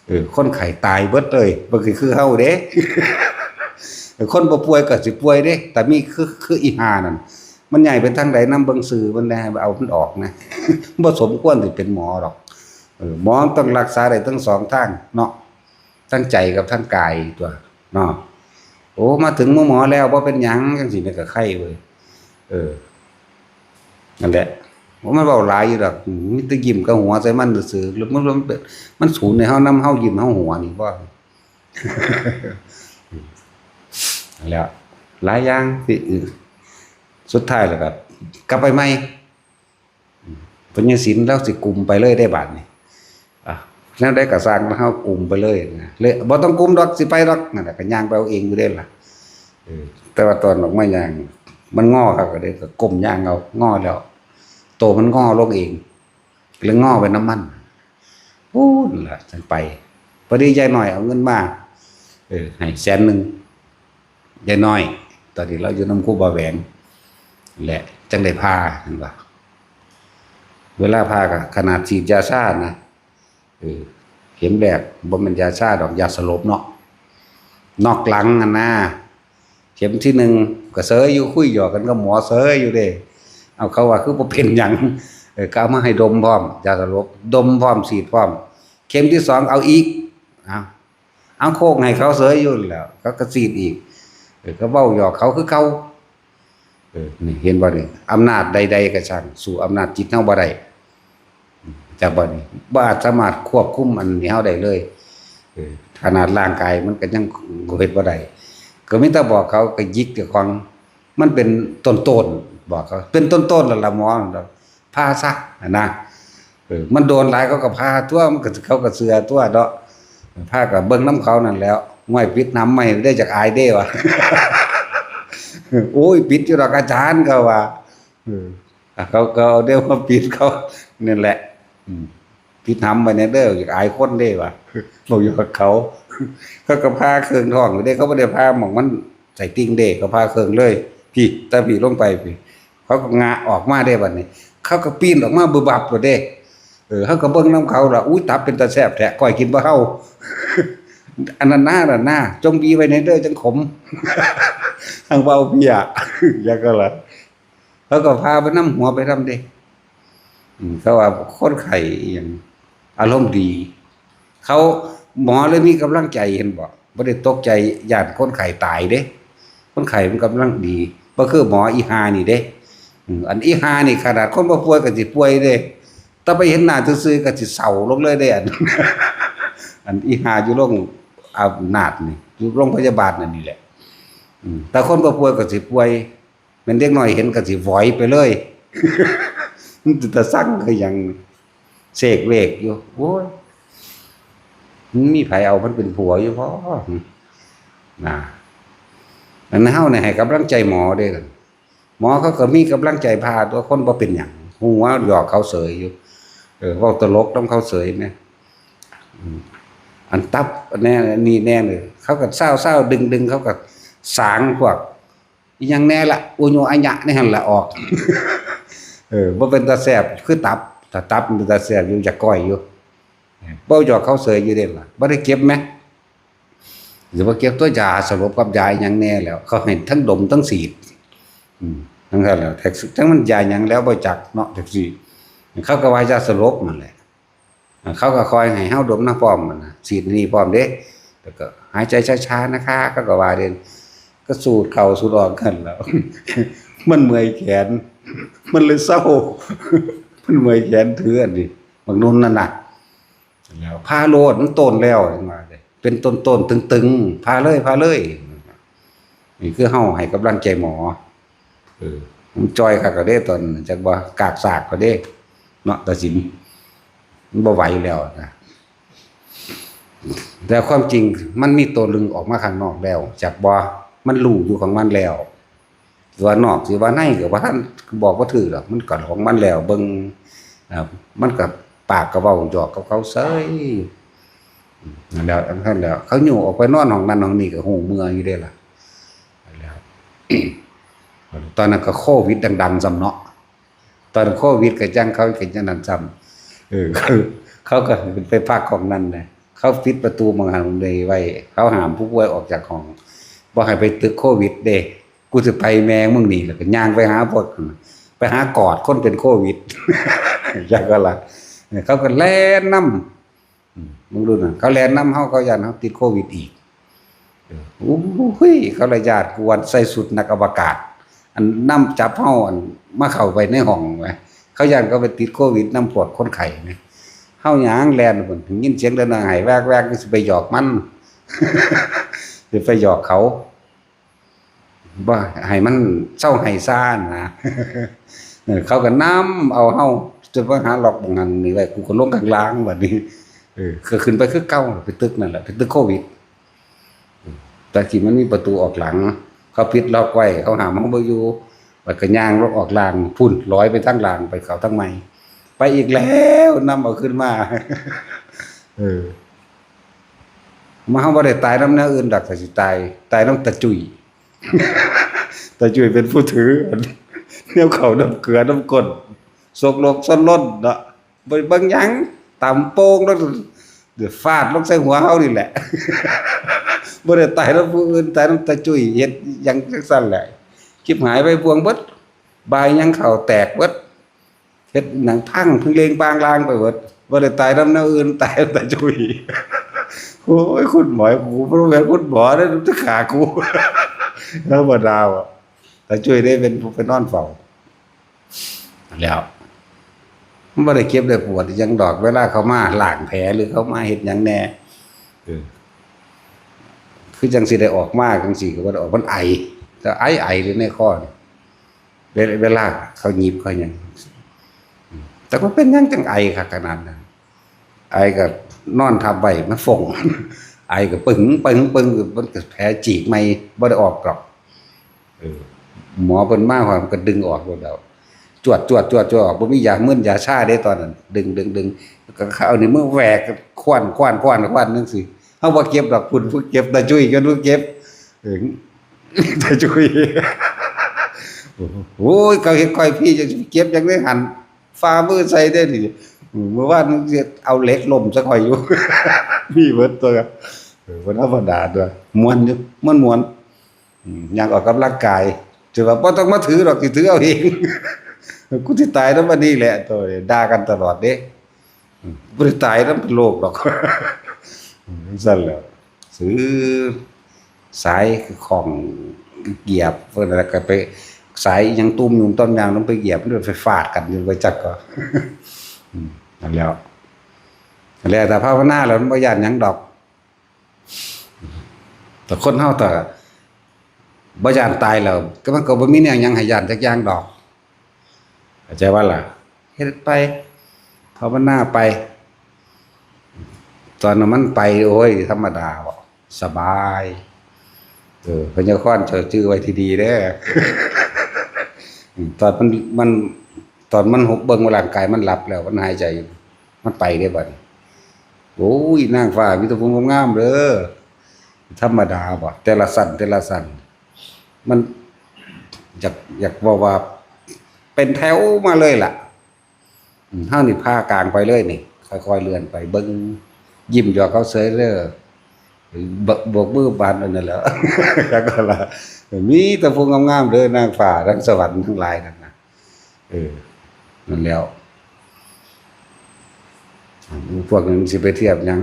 เออ คนไข้ตายเบิดเลย บ่คือ คือเฮาเด้ คนบ่ป่วยก็สิป่วยเด้ แต่มีคือ คืออีห่านั่น มันย้ายไปทางใดนำเบิ่งซื่อมันแหน่ เอามันออกนะ บ่สมควรสิเป็นหมอดอก เออ หมอต้องรักษาได้ทั้งสองทางเนาะ ทั้งใจกับทั้งกายตั๊ว เนาะ โอ้ มาถึงหมู่หมอแล้ว บ่เป็นหยัง จั่งซี้มันก็ไคเว้ย เออ นั่นแหละ โอ้ มันเว้าหลายอยู่ดอก มีแต่ยิ้มกับหัวใส่มันซื่อๆ แล้วมัน มัน มันสูนให้เฮานำ เฮายิ้มเฮาหัวนี่บ่ นั่นแหละ หลายอย่างที่ เออ สุดท้ายแล้วก็กลับไปใหม่ พญาศิลป์ลาวสิกุมไปเลยได้บาดนี้ อ่ะ แนวใดก็ซ่าง เฮากุมไปเลยนะ เลย บ่ต้องกุมดอก สิไปดอก นั่นแหละ ก็ย่างไปเอาเองอยู่เด้ล่ะ เออ แต่ว่าตอนออกมาย่าง มันงอครับ ก็เลยก็ก้มย่างเอา งอแล้ว โตมันงอลงเอง เลยงอไปนำมัน พู้นล่ะ จั่งไป พอดียายน้อยเอาเงินมา เออ ให้แสนหนึ่ง ยายน้อย ตอนนี้ลาวอยู่นำครูบาแหวง แหละ จั่งได้ผ่า หั้นว่า เวลาผ่าก็ขนาดฉีดยาชานะ เออ เข็มแรกบ่แม่นยาชาดอก ยาสลบเนาะ น็อกหลังหั้นนะ เข็มที่หนึ่งก็เซยอยู่ คุยหยอกกันกับหมอเซยอยู่เด้ เอา เขาว่าคือบ่เป็นหยัง เออ ก็เอามาให้ดมพร้อม ยาสลบ ดมพร้อม ฉีดพร้อม เข็มที่สองเอาอีก เอา เอาโคกให้เขาเสยอยู่แล้ว เขาก็ฉีดอีก เออ ก็เว้าหยอกเขาคือเก่า เออ นี่เห็นบ่นี่ อำนาจใดๆก็ช่าง สู้อำนาจจิตเฮาบ่ได้ จักบ่นี่ บ่อาจสามารถควบคุมอันนี้เฮาได้เลย เออ ขนาดร่างกายมันก็ยังเฮ็ดบ่ได้ ก็มีแต่บอกเขา ก็หยิกเจ้าของ มันเป็นต้นๆ บอกเขา เป็นต้นๆ แล้วล่ะหมอ ผ่าซะ หั้นนะ เออ มันโดนหลายเขาก็ผ่าตั๊ว มันก็ เขาก็เชื่อตั๊วเนาะ ผ่าก็เบิ่งนำเขานั่นแหล้ว ห้วย ปิดหำไว้ได้ อยากอายเด้วะ โอ้ย ปิดอยู่ดอกอาจารย์ เขาว่า เออ เขาก็เอาเด้มาปิดเขา นั่นแหละ อืม ปิดหำไว้แหน่เด้อ อยากอายคนเด้วะ เว้าหยอกเขา เขาก็ผ่าเครื่องท้องอยู่เด้ เขาบ่ได้ผ่าหม่องมันไส้ติ่งเด้ เขาผ่าเครื่องเลย พี้ แต่พี้ลงไปพี้ เขาก็งะออกมาเด้บัดนี้ เขาก็ปีนออกมาบึบบับโลดเด้ เออ เขาก็เบิ่งนำเขาล่ะ อุ๊ย ตับเป็นตาแซ่บแท้ ก้อยกินบ่เฮา อันนั้นนา นั่นนา จงบีไว้แหน่เด้อ จั่งขม ทางเว้าเพี้ย หยังก็ล่ะ เขาก็ผ่าไปนำ หัวไปนำเด้ อืม เขาว่าคนไข้อิหยัง อารมณ์ดี เขา หมอเลยมีกำลังใจ เห็นบ่ บ่ได้ตกใจย้านคนไข้ตายเด้ คนไข้มันกำลังดี บ่คือหมออีห่านี่เด้ อืม อันอีห่านี่ขนาดคนบ่ป่วยก็สิป่วยเด้ แต่ไปเห็นหน้าซื่อๆก็สิเศร้าลงเลยเด้ อัน อันอีห่าอยู่โรงอำนาจนี่ อยู่โรงพยาบาลนั่นนี่แหละ อืม แต่คนบ่ป่วยก็สิป่วย แม่นเด็กน้อยเห็นก็สิหวอยไปเลย มันเป็นตาซังคือหยัง เสกเวกอยู่ โอ้ย มันมีไผเอามันเป็นผัวอยู่บ่ นะ อันเฮาเนี่ยให้กำลังใจหมอเด้ หมอเขาก็มีกำลังใจผ่าตั๊ว คนบ่เป็นหยัง หัวหยอกเขาเสยอยู่ เออ เว้าตลกนำเขาเสยแหม อืม อันตับแหน่นี่แหน่เลย เขาก็เซาๆ ดึงๆ เขาก็สางพวก อิหยังแหน่ละ อุญุอะยะนี่หั่นละออก เออ บ่เป็นตาแซ่บ คือตับ ถ้าตับมันเป็นตาแซ่บอยู่ อยากก้อยอยู่ เว้าหยอกเขาเสยอยู่เด้ล่ะ บ่ได้เก็บแหม สิบ่เก็บตั๊ว ยาสลบกับยาอิหยังแหน่แล้ว เขาให้ทั้งดมทั้งฉีด อืม ทั้งนั้นแหละ แต่จั่งมันยาหยังแล้วบ่จักเนาะ จั่งซี้ เขาก็ว่ายาสลบนั่นแหละ เขาก็คอยให้เฮาดมนำพร้อมหั่นนะ ฉีดนี่พร้อมเด้ แล้วก็หายใจช้าๆ นะคะ เขาก็ว่าเด้ ก็สูดเข้าสูดออกหั่นแหล้ว มันเมื่อยแขน มันเลยเซา มันเมื่อยแขนถืออันนี้ บักนุ่นนั่นน่ะ แล้วผ่าโลด มันโตนแล้ว เห็นว่าเด้ เป็นโตนๆ ตึงๆ ผ่าเลย ผ่าเลย นี่คือเฮาให้กำลังใจหมอ เออ มันจ่อยคักก็เด้ตอนนั้นจักบ่กากสากก็เด้ เนาะ ตาสิน มันบ่ไหวแล้วนะ แต่ความจริงมันมีตัวลึงออกมาข้างนอกแล้ว จักบ่ มันรู้อยู่ของมันแล้ว สิว่านอกสิว่าในก็บ่ทัน บอกบ่ถืกดอก มันก็ของมันแล้ว เบิ่ง อ่า มันก็ปากก็เว้าหยอกกับเขาเซย นั่นแหล้ว นั่นแหล้ว เขาอยู่ออกไปนอนห้องนั้นห้องนี้ก็ฮู้เมืออยู่เด้ล่ะ นั่นแหล้ว ตอนนั้นก็โควิดดังๆซ้ำเนาะ ตอนโควิดก็จั่งเขาก็จั่งนั้นซ้ำ เออ เขา เขาก็ไปพักห้องนั้นนะ เขาปิดประตูหม่องหั้นเลยไว้ เขาห้ามผู้ป่วยออกจากห้อง บ่ให้ไปตึกโควิดเด้ กูสิไปแม่มึงนี่ แล้วก็ย่างไปหาพวก ไปหากอดคนเป็นโควิด จั่งก็ละ เขาก็แล่นนำ อืม มึงดูนั่น เขาแล่นนำเฮา เขาย้านเฮาติดโควิดอีก เออ โอ้ย เขาละย้าน กวนใส่ชุดนักอวกาศ อันนำจับเฮา อันมาเข้าไปในห้องแหม เขาย้านเขาไปติดโควิดนำพวกคนไข้แหม เฮาย่างแล่นพุ้น ยินเสียงเด็กน้อยไห้แวกๆ สิไปหยอกมัน สิไปหยอกเขา บ่ให้มันเซาไห้ซานะ เออ เขาก็นำเอาเฮา จนว่าหาล็อกหม่องหั้นนี่ไว้ กูก็ลงข้างล่างบัดนี้ เออ ก็ขึ้นไปคือเก่า ไปตึกนั่นแหละ ไปตึกโควิด แต่กี้มันมีประตูออกหลัง เขาปิดล็อกไว้ เขาห้ามเฮาบ่อยู่ บัดก็ย่างลงออกล่าง พุ้น ลอยไปทางล่าง ไปเข้าทางใหม่ ไปอีกแล้ว นำเอาขึ้นมา เออ มาเฮาบ่ได้ตายนำแนวอื่นดอก ถ้าสิตาย ตายนำตาจุ้ย ตาจุ้ยเป็นผู้ถือ แนวเข้าน้ำเกลือน้ำก้น สกลกส้นล้นเนาะ บ่ได้เบิ่งหยัง ตำโป่งแล้ว เดี๋ยวฟาดลงใส่หัวเฮานี่แหละ บ่ได้ตายนำผู้อื่น ตายนำตาจุ้ย เฮ็ดหยังจั่งซั้นแหละ ชิบหายไปบวงเบิด บายยังเข้าแตกเบิด เฮ็ดหยังพังเพิ่งเลงปางลางไปเบิด บ่ได้ตายนำแนวอื่น ตายนำตาจุ้ย โอ้ย คุณหมอ กูบ่แม่นคุณหมอเด้อ จะฆ่ากู ธรรมดาบ่ ตาจุ้ยได้เป็นผู้ไปนอนเฝ้า แล้ว มันบ่ได้เจ็บได้ปวดหยังดอก เวลาเขามาล้างแผลหรือเขามาเฮ็ดหยังแหน่ เออ คือจั่งสิได้ออกมาจั่งซี้ก็บ่ได้ออก มันไอ แต่ไอ ไออยู่ในคอนี่ เวลา เวลาเขาหยิบเขาหยัง แต่ว่าเป็นหยังจั่งไอคักขนาดนั้น ไอก็นอนทับไว้ มันฟง ไอก็ปึง ปึง ปึง มันก็แผลฉีกใหม่ บ่ได้ออกดอก เออ หมอเพิ่นมา มันก็ดึงออกโลดแล้ว จวด จวด จวด จวดออก บ่มียามึนยาชาเด้ตอนนั้น ดึง ดึง ดึง ก็เอานิ้วมือแหวก ควัน ควัน ควัน ควันจั่งซี้ เฮาบ่เจ็บดอก พุ้นผู้เจ็บ ตาจุ้ยจนผู้เจ็บ เออ ตาจุ้ย โอ้ย เขาเฮ็ดข่อยพี้ จะเจ็บจั่งได๋หั่น ฝ่ามือใส่ได้นี่ เมื่อวานเอาเหล็กล้มใส่ข่อยอยู่ มีเบิดตัว เออ บ่ธรรมดาตัว ม่วนอยู่ ม่วนๆ อืม ย่างออกกำลังกาย จะว่าบ่ต้องมาถือดอก สิถือเอาเอง กูสิตายนำอันนี้แหละ ตัวด่ากันตลอดเด้ อืม บ่ได้ตายนำเป็นโรคดอก อืม จั่งซั้นแหละ ซื้อสายของเหยียบ เพิ่นแล้วก็ไป สายอิหยังตุ้มยุงต้นยาง มันไปเหยียบ มันไปฟาดกันอยู่ ไปจักก็ อืม นั่นแหล้ว แล้วแต่ภาวนาแล้วมันบ่ย้านหยังดอก แต่คนเฮาถ้าบ่ย้านตายแล้ว ก็มันก็บ่มีแนวหยังให้ย้านจักอย่างดอก เข้าใจบ่ล่ะ เฮ็ดไป ภาวนาไป ตอนนั้นมันไป โอ้ย ธรรมดาบ่ สบาย เออ พญาคอนเจ้าจื่อไว้ที่ดีเด้อ อืม ตอนมัน มัน ตอนมันเบิ่งว่าร่างกายมันหลับแล้ว มันหายใจอยู่ มันไปเด้บัดนี้ โอ้ย นางฟ้ามีแต่ผู้งามๆเด้อ ธรรมดาบ่ แต่ละชั้น แต่ละชั้น มัน อยาก อยากเว้าว่า เป็นแถวมาเลยล่ะ อืม เฮานี่ผ่ากลางไปเลยนี่ ค่อยๆเลื่อนไป เบิ่ง ยิ้มหยอกเขาเฉยเด้อ บ- โบกมือบานอันนั้นแหละ แล้วก็ละ มีแต่ผู้งามๆเด้อ นางฟ้าทั้งสวรรค์ทั้งหลายนั่นนะ เออ นั่นแหล้ว พวกนั้นสิไปเทียบหยัง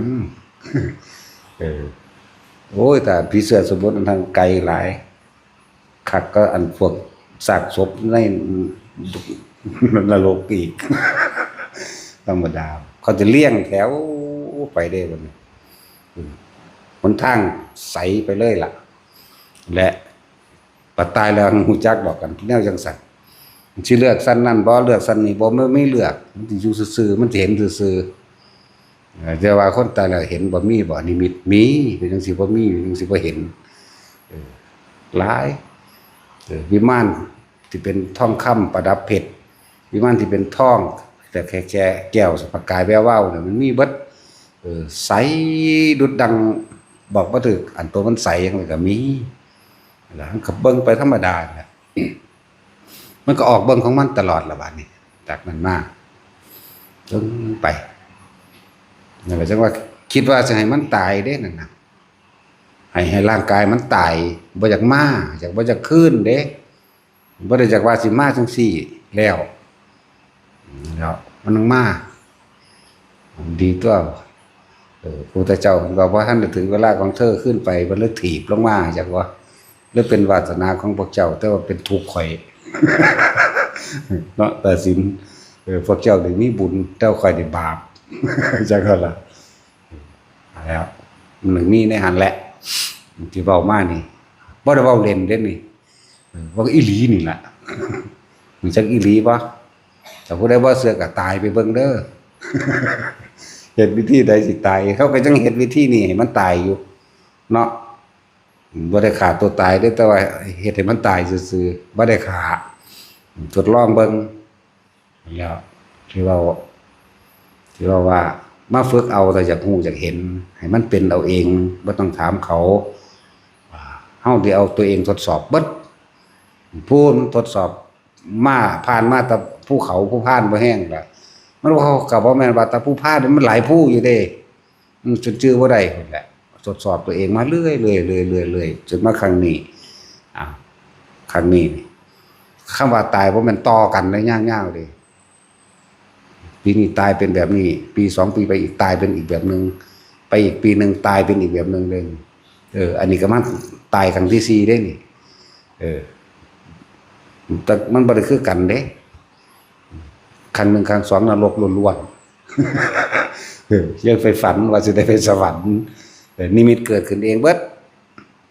เออ โอ้ย แต่ผีเสื้อสมุทรมันทางไกลหลาย คักก็อันพวกซากศพในนรกอีก ธรรมดา เขาจะเรียงแถวไปได้บัดนี้ อืม หนทางใสไปเลยล่ะ และ บัดตายแล้วฮู้จักดอกกัน แนวจั่งซั้น สิเลือกซั่นนั่นบ่ เลือกซั่นนี่บ่ มันมีเลือก มันสิอยู่ซื่อๆ มันสิเห็นซื่อๆ เอ่อ แต่ว่าคนตายแล้วเห็นบ่ มีบ่ นิมิต มี เป็นจั่งซี้บ่ มี เป็นจั่งซี้บ่ เห็น เออ หลาย เออ วิมานที่เป็นทองคำประดับเพชร วิมานที่เป็นทอง แต่แค่ แค่แก้วประกายแวววาวเนี่ย มันมีเบิด เออ ใสดุจดัง บอกบ่ถูก อันตัวมันใสจั่งใด๋ก็มี แล้วมันก็เบิ่งไปธรรมดาเนี่ย มันก็ออกเบิ่งของมันตลอดละบาดนี้ จากนั้นมา เบิ่งไป นั่นแหละ จั่งว่า คิดว่าสิให้มันตายเด้นั่นน่ะ ให้ ให้ร่างกายมันตาย บ่อยากมา อยาก บ่อยากคืนเด้ บ่ได้อยากว่าสิมาจั่งซี้แล้ว แล้วมันมา ดีตั๊ว เออ พระพุทธเจ้าเพิ่นว่า บ่ทันได้ถึงเวลาของเธอ คืนไป เพิ่นเลยถีบลงมา จักว่า หรือเป็นวาสนาของพวกเจ้า แต่ว่าเป็นทุกข์ข่อย เนาะ ตาสิน เออ พวกเจ้าได้มีบุญ แต่ว่าข่อยได้บาป จักว่าล่ะ แล้ว มันมีในหั้นแหละ ที่เว้ามานี่ บ่ได้เว้าเล่นเด้นี่ เออ เว้าอีหลีนี่ล่ะ มันจักอีหลีบ่ ถ้าผู้ใดบ่เชื่อก็ตายไปเบิ่งเด้อ เฮ็ดวิธีใดสิตาย เขาก็ยังเฮ็ดวิธีนี้ให้มันตายอยู่ เนาะ บ่ได้ฆ่าตัวตายเด้ แต่ว่าเฮ็ดให้มันตายซื่อๆ บ่ได้ฆ่า ทดลองเบิ่ง แล้ว ที่เว้า ที่เว้าว่า มาฝึกเอา ถ้าอยากรู้อยากเห็น ให้มันเป็นเอาเอง บ่ต้องถามเขา อ่า เฮาได้เอาตัวเองทดสอบเบิด ผู้มันทดสอบมา ผ่านมาแต่ภูเขา ผู้พานบ่แฮงล่ะ มันว่าเขาก็บ่แม่นว่าแต่ผู้พานนี่ มันหลายภูอยู่เด้ อืม จนจื่อบ่ได้พุ้นแหละ ทดสอบตัวเองมาเรื่อยๆ เรื่อยๆ เรื่อยๆ จนมาครั้งนี้ อ่า ครั้งนี้นี่ คำว่าตายบ่แม่นต่อกันได้ยาวๆ เด้ ปีนี้ตายเป็นแบบนี้ ปีสองปีไปอีกตายเป็นอีกแบบหนึ่ง ไปอีกปีหนึ่งตายเป็นอีกแบบหนึ่งเลย เออ อันนี้ก็มาตายครั้งที่สี่เด้นี่ เออ แต่มันบ่ได้คือกันเด้ ครั้งหนึ่งครั้งสองนรกล้วนๆ เออ ยังไปฝันว่าสิได้ไปสวรรค์ เออ นิมิตเกิดขึ้นเองเบิด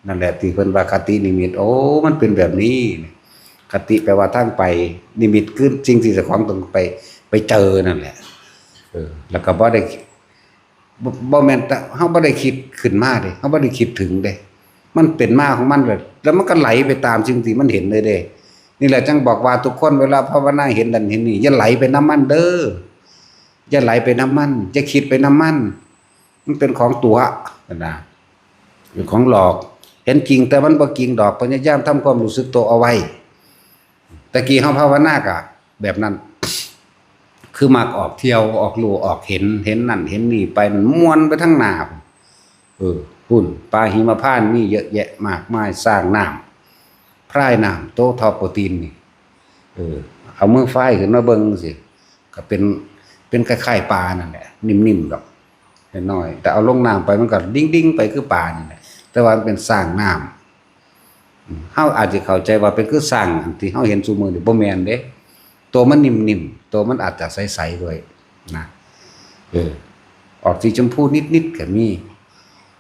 นั่นแหละที่เพิ่นว่าคตินิมิต โอ้ มันเป็นแบบนี้ คติแปลว่าทางไป นิมิตคือสิ่งที่เจ้าของต้องไป ไปเจอนั่นแหละ เออ แล้วก็บ่ได้ บ่ บ่แม่นแต่เฮาบ่ได้คิดขึ้นมาเด้ เฮาบ่ได้คิดถึงเด้ มันเป็นมาของมันเลย แล้วมันก็ไหลไปตามสิ่งที่มันเห็นเลยเด้ นี่แหละจั่งบอกว่าทุกคนเวลาภาวนาเห็นนั่นเห็นนี่ อย่าไหลไปนำมันเด้อ อย่าไหลไปนำมัน อย่าคิดไปนำมัน มันเป็นของตั๋วนะ เป็นของหลอก เห็นจริงแต่มันบ่จริงดอก พยายามทำความรู้สึกตัวเอาไว้ แต่กี้เฮาภาวนาก็แบบนั้น คือมักออกเที่ยว ออกลู่ ออกเห็น เห็นนั่นเห็นนี่ไป มันม่วนไปทั้งหน้า เออ พุ้น ป่าหิมพานต์มีเยอะแยะมากมาย สร้างน้ำ พรายน้ำ โตเท่าโปรตีนนี่ เออ เอามือฟ้ายขึ้นมาเบิ่งสิ ก็เป็น เป็นคล้ายๆ ปลานั่นแหละ นิ่มๆ ดอก น้อยๆ แต่เอาลงน้ำไปมันก็ดิ่งๆ ไปคือปลานั่นแหละ แต่ว่ามันเป็นสร้างน้ำ อืม เฮาอาจจะเข้าใจว่าเป็นคือสร้างอันที่เฮาเห็นซุมื้อนี่ บ่แม่นเด้ ตัวมันนิ่มๆ ตัวมันอาจจะใสๆ ด้วยนะ เออ ออกสีชมพูนิดๆ ก็มี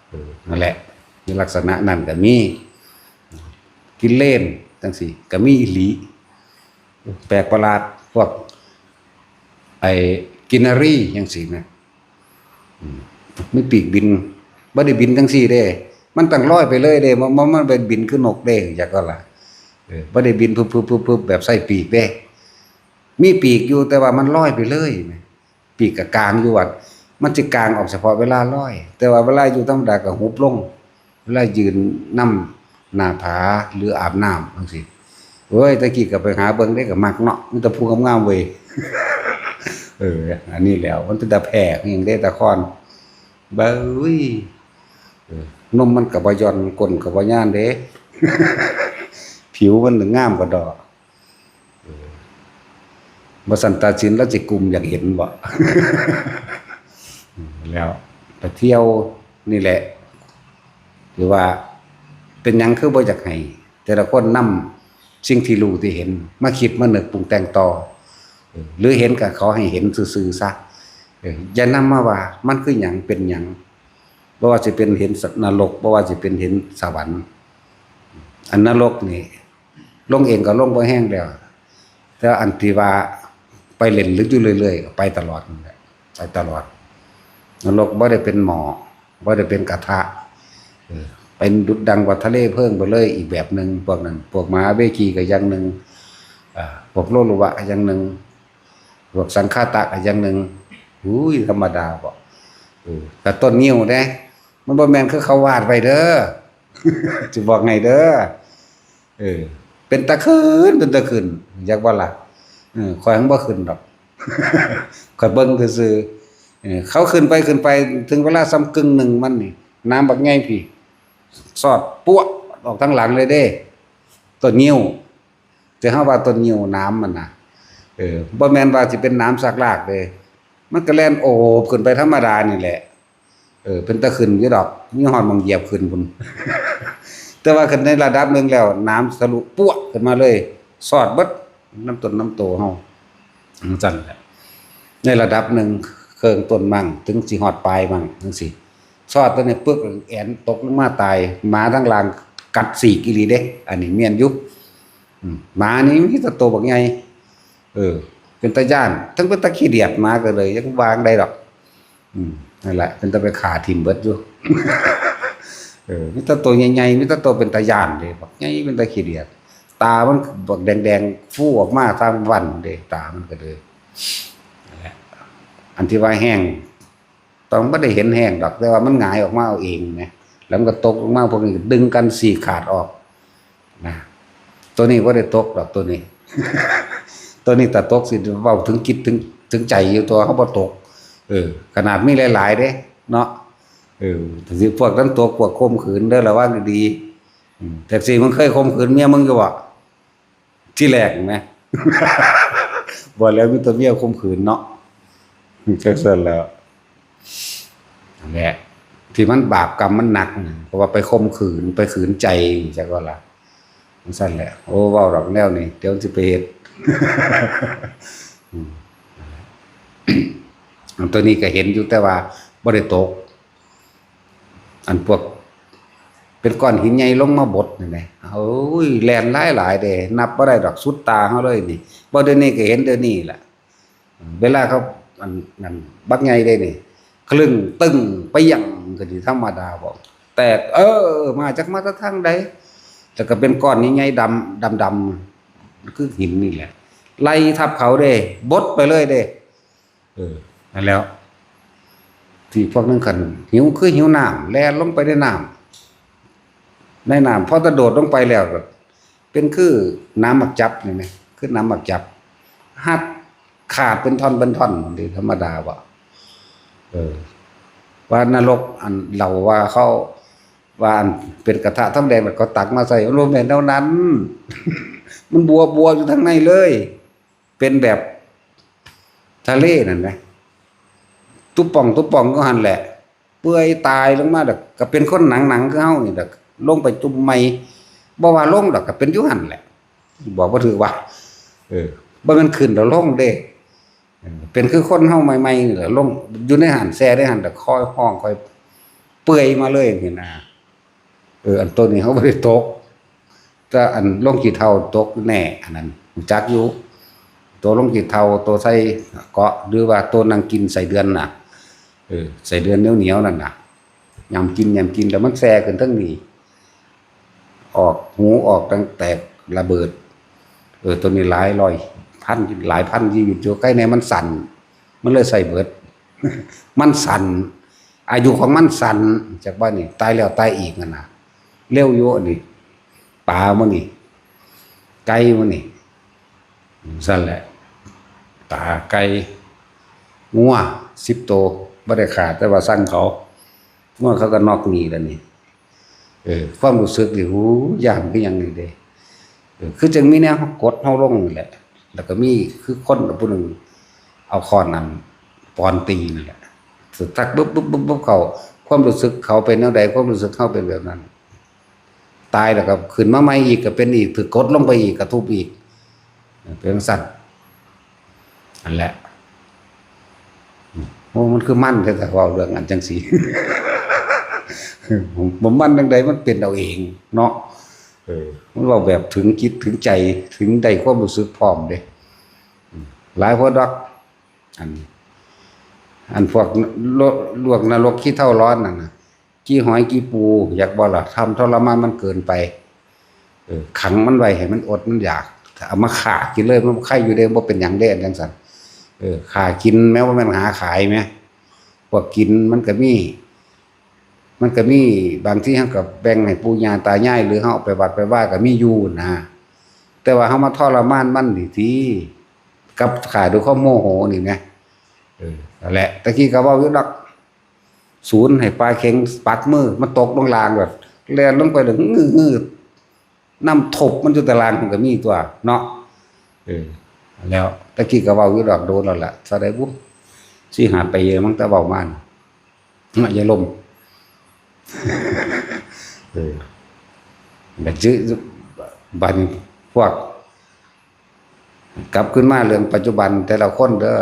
เออ นั่นแหละ ในลักษณะนั้นก็มี กิเลนจั่งซี้ก็มีอีหลี แปลกประหลาด พวก ไอ้กินนารีจั่งซี้นะ อืม มีปีกบิน บ่ได้บินจั่งซี้เด้ มันต้องลอยไปเลยเด้ บ่ บ่ มันเป็นบินคือนกเด้ จักว่าล่ะ เออ บ่ได้บินพึบๆๆๆ แบบใส่ปีกเด้ มีปีกอยู่ แต่ว่ามันลอยไปเลยแหม ปีกก็กางอยู่ว่า มันสิกางออกเฉพาะเวลาลอย แต่ว่าเวลาอยู่ธรรมดาก็หุบลง เวลายืนนำหน้าผาหรืออาบน้ำจั่งซี้ โอ้ย แต่กี้ก็ไปหาเบิ่งเด้ ก็มักเนาะ มีแต่ผู้งามๆ เว้ย เออ อันนี้แหล้ว มันเป็นตาแพร่อิหยังเด้ ตาคอน เบ้ย เออ นมมันก็บ่หย่อน ก้นก็บ่ย่านเด้ ผิวมันงามกว่าดอก เออ บ่ซั้นตาสินลาวสิกุมอยากเห็นบ่ แล้วไปเที่ยวนี่แหละ หรือว่าเป็นหยังคือบ่อยากให้แต่ละคนนำสิ่งที่รู้ที่เห็น มาคิดมานึกปรุงแต่งต่อ เออ หรือเห็นก็ขอให้เห็นซื่อๆ ซะ เออ อย่านำมาว่ามันคือหยังเป็นหยัง บ่ว่าสิเป็นเห็นนรก บ่ว่าสิเป็นเห็นสวรรค์ อันนรกนี่ ลงเองก็ลงบ่แฮงแล้ว แต่อันที่ว่าไปเล่นลึกอยู่เรื่อยๆก็ไปตลอดนั่นแหละ ไปตลอด นรกบ่ได้เป็นหม้อ บ่ได้เป็นกระทะ เออ เป็นดุจดังว่าทะเลเพลิงไปเลย อีกแบบหนึ่ง พวกนั้น พวกมหาเวคีก็อย่างหนึ่ง อ่า พวกโลลุวะก็อย่างหนึ่ง พวกสังคาตะก็อย่างหนึ่ง อุ้ย ธรรมดาบ่ เออ แต่ต้นงิ้วเด้ มันบ่แม่นคือเขาวาดไว้เด้อ สิบอกให้เด้อ เออ เป็นตาขึ้น เป็นตาขึ้น อยากว่าล่ะ เออ ข้อยหั้นบ่ขึ้นดอก ข้อยเบิ่งซื่อๆ เออ เขาขึ้นไป ขึ้นไป ถึงเวลาส่ำกึ่งหนึ่งมันนี่ น้ำบักใหญ่พี้ สอดปั๊วะ ออกทางหลังเลยเด้ ต้นงิ้ว แต่เฮาว่าต้นงิ้วหนามมันน่ะ เออ บ่แม่นว่าสิเป็นหนามซากลากเด้ มันก็แล่นโอบขึ้นไปธรรมดานี่แหละ เออ เป็นตาขึ้นอยู่ดอก มีฮอดหม่องเหยียบขึ้นพุ้น แต่ว่าขึ้นในระดับหนึ่งแล้ว หนามทะลุปั๊วะขึ้นมาเลย สอดเบิด นำต้นนำโตเฮา จั่งซั้นแหละ ในระดับหนึ่ง เคิ่งต้นมั่ง ถึงสิฮอดปลายมั่ง จั่งซี้ สอดตัวนี้ปึ๊ก แอนตกลงมาตาย หมาทั้งหลังกัดสีกอีหลีเด้ อันนี้แม่นอยู่ อืม หมานี่มีแต่โตบักใหญ่ เออ เป็นตาย้าน ทั้งเป็นตาขี้เดียด หมาก็เลย ยังวางได้ดอก อืม นั่นแหละ เป็นตาไปฆ่าถิ่มเบิดอยู่ เออ มีแต่โตใหญ่ๆ มีแต่โตเป็นตาย้านเด้ บักใหญ่เป็นตาขี้เดียด ตามันบักแดงๆ ฟูออกมาตามวันเด้ ตามันก็เลย นั่นแหละ อันที่ว่าแห้ง ต้องบ่ได้เห็นแห้งดอก แต่ว่ามันหงายออกมาเอาเองนะ แล้วมันก็ตกลงมา พวกนี้ก็ดึงกันสีกขาดออก นะ ตัวนี้บ่ได้ตกดอก ตัวนี้ ตัวนี้ถ้าตกสิเว้าถึงจิตถึง ถึงใจอยู่ ตัวเฮาบ่ตก เออ ขนาดมีหลายๆ เด้ เนาะ เออ แต่สิพวกนั้นตก พวกข่มขืนเด้อ ระวังดีๆ อืม แต่สิมึงเคยข่มขืนเมียมึงอยู่บ่ ที่แรกนะ บอกแล้วมีแต่เมียข่มขืนเนาะ จั่งซั้นแล้ว นั่นแหละ ที่มันบาปกรรมมันหนักนะ เพราะว่าไปข่มขืน ไปขืนใจ จักว่าล่ะ จั่งซั้นแหละ โอ้ เว้าดอกแนวนี้ เดี๋ยวสิไปเฮ็ด อืม อันตัวนี้ก็เห็นอยู่ แต่ว่าบ่ได้ตก อันพวก เป็นก้อนหินใหญ่ลงมาบดนี่นะ โอ้ย แล่นหลายๆ เด้ นับบ่ได้ดอก สุดตาเฮาเลยนี่ บ่เดี๋ยวนี้ก็เห็นเดี๋ยวนี้ล่ะ เวลาเขา อัน นั่น บักใหญ่เด้นี่ คลึงตึ้งไปยังก็สิธรรมดาบ่ แตก เออ มาจากมาจากทางใด แล้วก็เป็นก้อนใหญ่ๆ ดำ ดำๆ คือหินนี่แหละ ไล่ทับเขาเด้ บดไปเลยเด้ เออ นั่นแหล้ว ที่พวกนั้นคันหิวคือหิวน้ำ แล่นลงไปในน้ำ ในน้ำ พอจะโดดลงไปแล้วก็เป็นคือน้ำหมากจับนี่นะ คือน้ำหมากจับ หักขาดเป็นท่อนเป็นท่อน นี่ธรรมดาบ่ เออ ว่านรก อันเล่าว่าเขา ว่าอันเป็นกระทะทองแดง แล้วเขาตักมาใส่ มันบ่แม่นแนวนั้น มันบัวบัวอยู่ทางในเลย เป็นแบบทะเลนั่นนะ ตุ๊ป่องตุ๊ป่องอยู่หั่นแหละ เปื่อยตายลงมา แล้วก็เป็นคนหนังๆ คือเฮานี่แหละ ลงไปจุ่มใหม่ บ่ว่าลงดอก ก็เป็นอยู่หั่นแหละ บอกบ่ถืกว่า เออ บ่แม่นขึ้นแล้วลงเด้ เออ เป็นคือคนเฮาใหม่ๆ นี่แหละ ลง อยู่ในหั่น แช่ในหั่น แล้วค่อยฮ้อง ค่อยเปื่อยมาเลยนี่นะ เออ อันตัวนี้เขาบ่ได้ตก แต่อันลงขี้เถ้าตกแน่ อันนั้นรู้จักอยู่ ตัวลงขี้เถ้า ตัวใส่เกาะ หรือว่าตัวนั่งกินไส้เดือนน่ะ เออ ไส้เดือนเหนียวๆ นั่นน่ะ ยำกิน ยำกิน แล้วมันแช่ขึ้นเทิงนี่ ออกหูออกดังแตกระเบิด เออ ตัวนี้หลายร้อยพัน หลายพันชีวิตอยู่ ไก่แน่มันสั่น มันเลยใส่เบิด มันสั่น อายุของมันสั้น จักว่านี่ ตายแล้วตายอีกนั่นน่ะ เร็วอยู่อันนี้ ปลามื้อนี่ ไก่มื้อนี่ ซั่นแหละ ปลา ไก่ งัว สิบโต บ่ได้ฆ่า แต่ว่าสั่งเขา งัวเขาก็นอกหนีแล้วนี่ เออ ความรู้สึกนี่ หู ย่านคือหยังนี่เด้ เออ คือจั่งมีแนวกดเฮาลงนี่แหละ แล้วก็มีคือคนผู้หนึ่งเอาค้อนนั่นปอนตีนั่นแหละ ตักบึ๊บบึ๊บบึ๊บบึ๊บเข้า ความรู้สึกเขาเป็นแนวใด ความรู้สึกเฮาเป็นแบบนั้น ตายแล้วก็ขึ้นมาใหม่อีก ก็เป็นอีก ถูกกดลงไปอีก กระทุบอีก เป็นจั่งซั้น นั่นแหละ โอ้ มันคือมันแท้ๆ เว้าเรื่องอันจั่งซี้ บ่มันจั่งใด มันเป็นเอาเองเนาะ เออ มันเว้าแบบถึงจิตถึงใจ ถึงได้ความรู้สึกพร้อมเด้ หลายคนดอก อัน อันพวกโล- ลวกนรกขี้เถ้าร้อนนั่นนะ ขี้หอยขี้ปู อยากบ่ล่ะ ทำทรมานมันเกินไป เออ ขังมันไว้ให้มันอดมันอยาก เอามาฆ่ากินเลย มันบ่ใครอยู่เด้ บ่เป็นหยังเด้ อันจังซั่น เออ ฆ่ากินแม้ว่ามันหาขายไหม พวกกินมันก็มี มันก็มี บางทีเฮาก็แบ่งให้ปู่ย่าตายาย หรือเฮาเอาไปวัดไปว่าก็มีอยู่นะ แต่ว่าเฮามาทรมานมันนี่ติ กับฆ่าด้วยความโมโหนี่นะ เออ นั่นแหละ ตะกี้ก็เว้าอยู่ดอก ศูนย์ให้ปลาเข็งปักมือ มันตกลงล่างแบบ แล่นลงไปเลย งื้อๆ น้ำทบมันอยู่ตารางมันก็มีตัวเนาะ เออ แล้วตะกี้ก็เว้าอยู่ดอก โดนแล้วล่ะ เท่าใดบุ สี่ห้าปีแล้วมั้ง แต่เว้ามาน่ะ เนาะ อย่าลม เออ บัดจื้อ บัดนี้พวก กลับขึ้นมาเรื่องปัจจุบันแต่ละคนเด้อ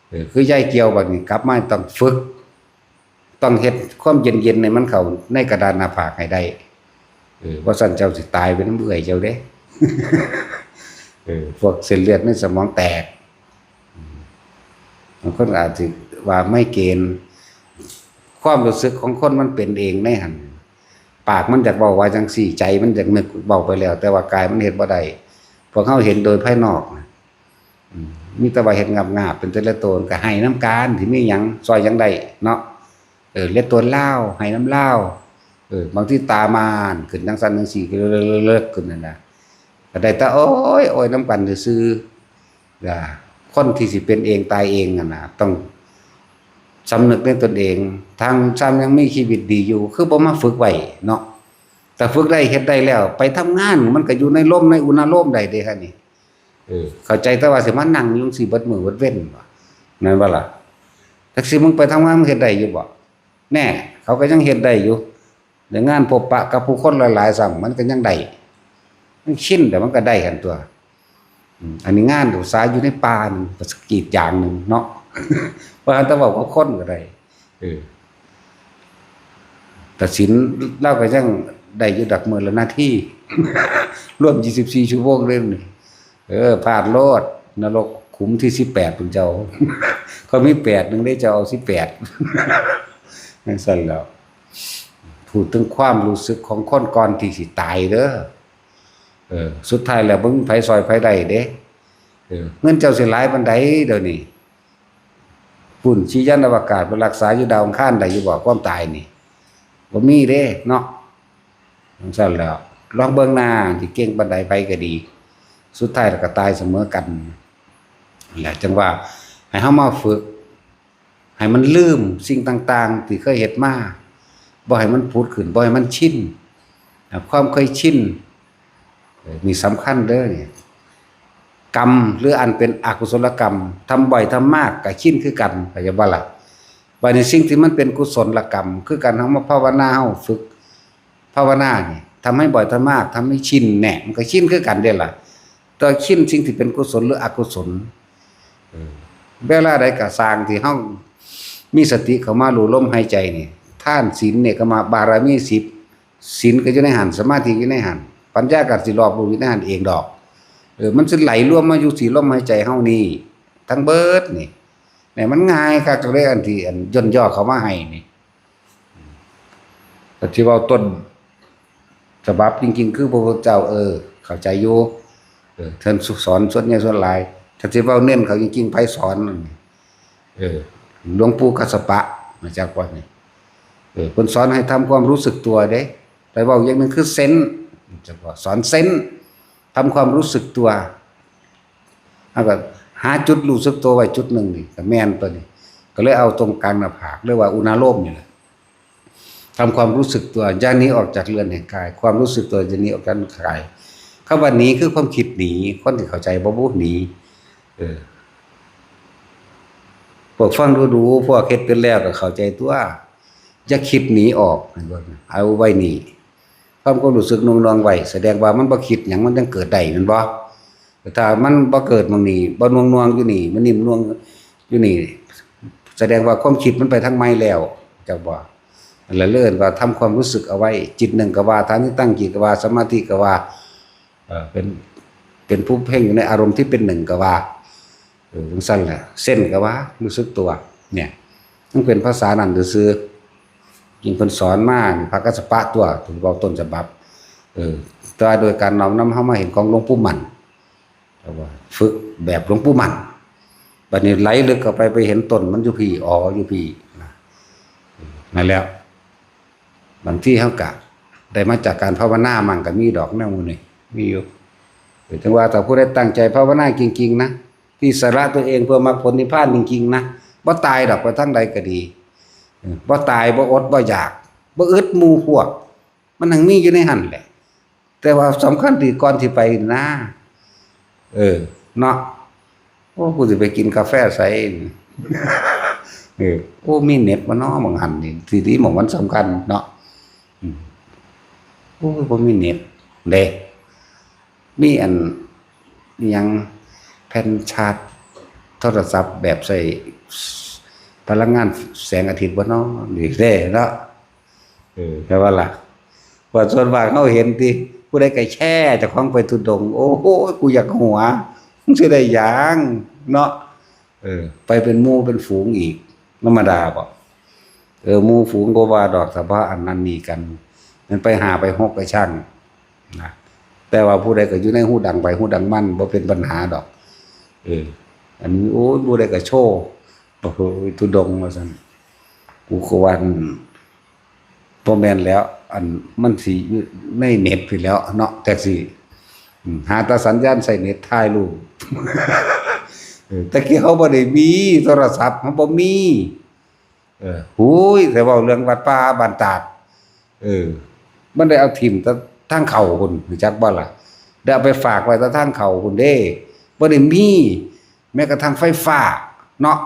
เออ คือยายเกี่ยวบัดนี้กลับมาต้องฝึก ต้องเฮ็ดความเย็นๆให้มันเข้าในกระดานหน้าผากให้ได้ เออ บ่ซั้นเจ้าสิตายไปนำเอื้อยเจ้าเด้ เออ พวกเส้นเลือดในสมองแตก อืม บางคนอาจสิว่าไมเกรน ความรู้สึกของคนมันเป็นเองในหั่น ปากมันอยากเว้าว่าจังซี่ ใจมันอยากนึกเว้าไปแล้ว แต่ว่ากายมันเฮ็ดบ่ได้ พวกเฮาเห็นโดยภายนอกนะ อืม มีแต่ว่าเฮ็ดงาบๆ เป็นแต่ละโตน ก็ให้นำกัน สิมีหยังซ่อยหยังได้เนาะ เออ เลียโตนลาว ให้นำลาว เออ บางทีตาม่านขึ้นจังซั่นจังซี่ ก็เลิกๆๆๆ ขึ้นนั่นน่ะ ก็ได้แต่โอ้ย โอ้ยนำกันซื่อๆ อ่า คนที่สิเป็นเองตายเองนั่นน่ะ ต้องสำนึกในตนเอง ทางซ้ำยังมีชีวิตดีอยู่ คือบ่มาฝึกไว้เนาะ แต่ฝึกได้เฮ็ดได้แล้ว ไปทำงานมันก็อยู่ในลมในอุณาโลมได้เด้ฮะนี่ เออ เข้าใจแต่ว่าสิมานั่งอยู่จั่งซี้เบิดมื้อเบิดเว็นบ่ แม่นบ่ล่ะ จักสิมึงไปทำงานมึงเฮ็ดได้อยู่บ่ แน่ เขาก็ยังเฮ็ดได้อยู่ ในงานพบปะกับผู้คนหลายๆ ซ้ำมันก็ยังได้ มันชินแต่มันก็ได้หั่นตัว อืม อันนี้งานอุตสาหอยู่ในป่านี่ ก็สะกิดอย่างหนึ่งเนาะ ว่าแต่เว้ากับคนก็ได้ เออ แต่ศีลลาวก็ยังได้อยู่ดอกมื้อละนาที รวมยี่สิบสี่ชั่วโมงเลยนี่ เออ พลาดโลด นรกขุมที่สิบแปดพุ้นเจ้า เขามีแปดหนึ่งเด้ เจ้าเอาสิบแปด จั่งซั่นแหล้ว พูดถึงความรู้สึกของคนก่อนที่สิตายเด้อ เออ สุดท้ายแล้วบ่มีไผซ่อยไผได้เด้ เออ เงินเจ้าสิหลายปานใดเดี๋ยวนี้ พุ้น ชียันอวกาศไปรักษาอยู่ดาวอังคารได้อยู่บ่ ความตายนี่ บ่มีเด้เนาะ จั่งซั่นแหล้ว ลองเบิ่งหน้า สิเก่งปานใดไผก็ดี สุดท้ายแล้วก็ตายเสมอกัน นั่นแหละ จั่งว่าให้เฮามาฝึก ให้มันลืมสิ่งต่างๆ ที่เคยเฮ็ดมา บ่ให้มันผุดขึ้น บ่ให้มันชิน นะ ความเคยชิน เออ นี่สำคัญเด้อนี่ กรรมหรืออันเป็นอกุศลกรรม ทำบ่อยทำมากก็ชินคือกัน เข้าใจบ่ล่ะ บัดนี้สิ่งที่มันเป็นกุศลกรรม คือการเฮามาภาวนา เฮาฝึกภาวนานี่ ทำให้บ่อยทำมาก ทำให้ชินแน่ มันก็ชินคือกันเด้ล่ะ แต่ชินสิ่งที่เป็นกุศลหรืออกุศล เออ เวลาใดก็ซ่างที่เฮามีสติเข้ามารู้ลมหายใจนี่ ทานศีลเนี่ยก็มาบารมีสิบ ศีลก็อยู่ในหั่น สมาธิอยู่ในหั่น ปัญญาก็สิรอบรู้อยู่ในหั่นเองดอก เออ มันสิไหลรวมมาอยู่ที่ลมหายใจเฮานี่ ทั้งเบิดนี่ แหม มันง่ายคักเลย อันที่อันย่นย่อเข้ามาให้นี่ แต่ที่เว้าต้นฉบับจริงๆ คือพระพุทธเจ้า เออ เข้าใจอยู่ เออ ท่านสอนส่วนใหญ่ส่วนหลาย ถ้าสิเว้าเน้นเขาจริงๆ ไผสอนนั่นนี่ เออ หลวงปู่กัสสปะ มาจากวัดนี่ เออ เพิ่นสอนให้ทำความรู้สึกตัวเด้ แต่เว้าอย่างหนึ่งคือเซนส์ จักว่าสอนเซนส์ ทำความรู้สึกตัว แล้วก็หาจุดรู้สึกตัวไว้จุดหนึ่งนี่ ก็แม่นตัวนี้ ก็เลยเอาตรงกลางหน้าผาก เรียกว่าอุณาโลมนี่แหละ ทำความรู้สึกตัว อย่าหนีออกจากเรือนแห่งกาย ความรู้สึกตัวอย่าหนีออกจากกาย คำว่าหนีคือความคิดหนี คนที่เข้าใจบ่บุ หนี เออ พวกฟังดูๆ พวกเฮ็ดเป็นแล้วก็เข้าใจตัว อย่าคิดหนีออก เอาไว้นี่ ความ ความรู้สึกหน่วงๆ ไว้ แสดงว่ามันบ่คิดหยัง มันยังเกิดได้แม่นบ่ ถ้ามันบ่เกิดหม่องนี้ บ่หน่วงๆ อยู่นี่ มันนิ่มหน่วงอยู่นี่ แสดงว่าความคิดมันไปทางใหม่แล้ว จักบ่ นั่นแหละเอิ้นว่าทำความรู้สึกเอาไว้ จิตหนึ่งก็ว่า ฐานิตัง จิตก็ว่า สมาธิก็ว่า เอ่อ เป็น เป็นผู้เพ่งอยู่ในอารมณ์ที่เป็นหนึ่งก็ว่า เออจังซั่นแหละ เซนส์ก็ว่ารู้สึกตัว เนี่ย มันเป็นภาษานั้นซื่อๆ ยิ่งเพิ่นสอนมานี่ พระกัสสปะตัว ถือว่าต้นฉบับ เออ แต่ว่าโดยการน้อมนำเฮามาเห็นของหลวงปู่มั่น แต่ว่าฝึกแบบหลวงปู่มั่น บัดนี้ไหลลึกเข้าไป ไปเห็นต้นมันอยู่พี้ อ๋อ อยู่พี้นะ นั่นแหละ บางทีเฮากะได้มาจากการภาวนามั่งก็มีดอกแนวหมู่นี้ มีอยู่ เออ ถึงว่าถ้าผู้ใดตั้งใจภาวนาจริงๆ นะ ที่สละตัวเองเพื่อมรรคผลนิพพานจริงๆ นะ บ่ตายดอก ไปทางใดก็ดี เออ บ่ตาย บ่อด บ่อยาก บ่อึดหมู่พวก มันยังมีอยู่ในหั่นแหละ แต่ว่าสำคัญที่ก่อนที่ไปนะ เออ เนาะ โอ้ กูสิไปกินกาแฟไส เออ โอ้ มีเน็ตบ่น้อ บางหั่นนี่ ที่ดีหม่องมันสำคัญเนาะ อืม โอ้ย บ่มีเน็ตเด้ มีอัน อิหยัง แผ่นชาร์จโทรศัพท์แบบใช้พลังงานแสงอาทิตย์บ่น้อ นี่เด้เนาะ เออ แค่ว่าล่ะ ว่าส่วนมากเฮาเห็นติ ผู้ใดก็แชร์เจ้าของไปธุดงค์ โอ้โห กูอยากหัว มึงสิได้หยังเนาะ เออ ไปเป็นหมู่เป็นฝูงอีก ธรรมดาบ่ เออ หมู่ฝูงบ่ว่าดอก เฉพาะอันนั้นนี่กัน มันไปห้าไปหกก็ช่างนะ แต่ว่าผู้ใดก็อยู่ในฮูดังไผฮูดังมัน บ่เป็นปัญหาดอก เออ อันนี้ โอ้ย ผู้ใดก็โชว์ โอ้โห ธุดงค์ว่าซั่น กูก็ว่า อืม บ่แม่นแล้ว อันมันสิอยู่ในเน็ตพี้แหล้วเนาะ จักสิ อืม หาแต่สัญญาณใช้เน็ตถ่ายรูป เออ แต่กี้เฮาบ่ได้มีโทรศัพท์ เฮาบ่มี เออ หูย แต่เว้าเรื่องวัดป่าบ้านตาด เออ มันได้เอาถิ่มแต่ทางเข้าพุ้น รู้จักบ่ล่ะ ได้เอาไปฝากไว้แต่ทางเข้าพุ้นเด้ บ่ได้มี แม้กระทั่งไฟฟ้าเนาะ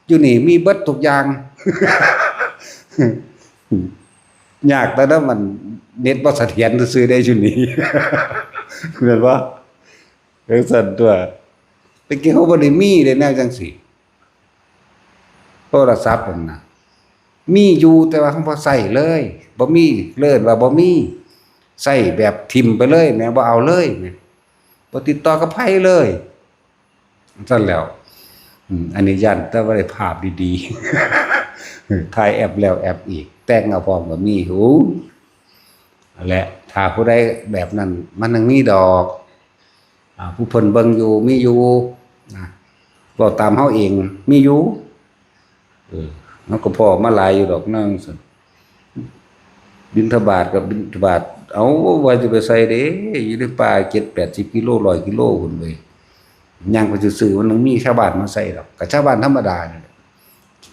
อยู่นี่มีเบิดทุกอย่าง ยากแต่ว่ามันเน็ตบ่เสถียรซื่อๆ ได้อยู่นี่ แม่นบ่ จังซั่นตัว แต่กี้เฮาบ่ได้มีเด้แนวจังซี่ โทรศัพท์นั่นน่ะ มีอยู่แต่ว่าเฮาบ่ใช้เลย บ่มี เอิ้นว่าบ่มี ใช้แบบถิ่มไปเลยแหม บ่เอาเลยแหม บ่ติดต่อกับไผเลย ซั่นแล้ว อืม อันนี้ย้านแต่บ่ได้ภาพดีๆ ถ่ายแอปแล้วแอปอีก แต่งเอาพร้อมก็มี โอ้ นั่นแหละ ถ้าผู้ใดแบบนั้น มันยังมีดอก อ่า ผู้เพิ่นเบิ่งอยู่ มีอยู่ นะ เว้าตามเฮาเอง มีอยู่ เออ เฮาก็พ้อมาหลายอยู่ดอก นางซั่น บิณฑบาตก็บิณฑบาต เอ้า ว่าสิไปไสเด้ อยู่ในป่าเจ็ดแปดสิบกิโล ร้อยกิโลพุ้นเว้ย ย่างไปซื่อๆ มันยังมีชาวบ้านมาไสดอก ก็ชาวบ้านธรรมดานี่แหละ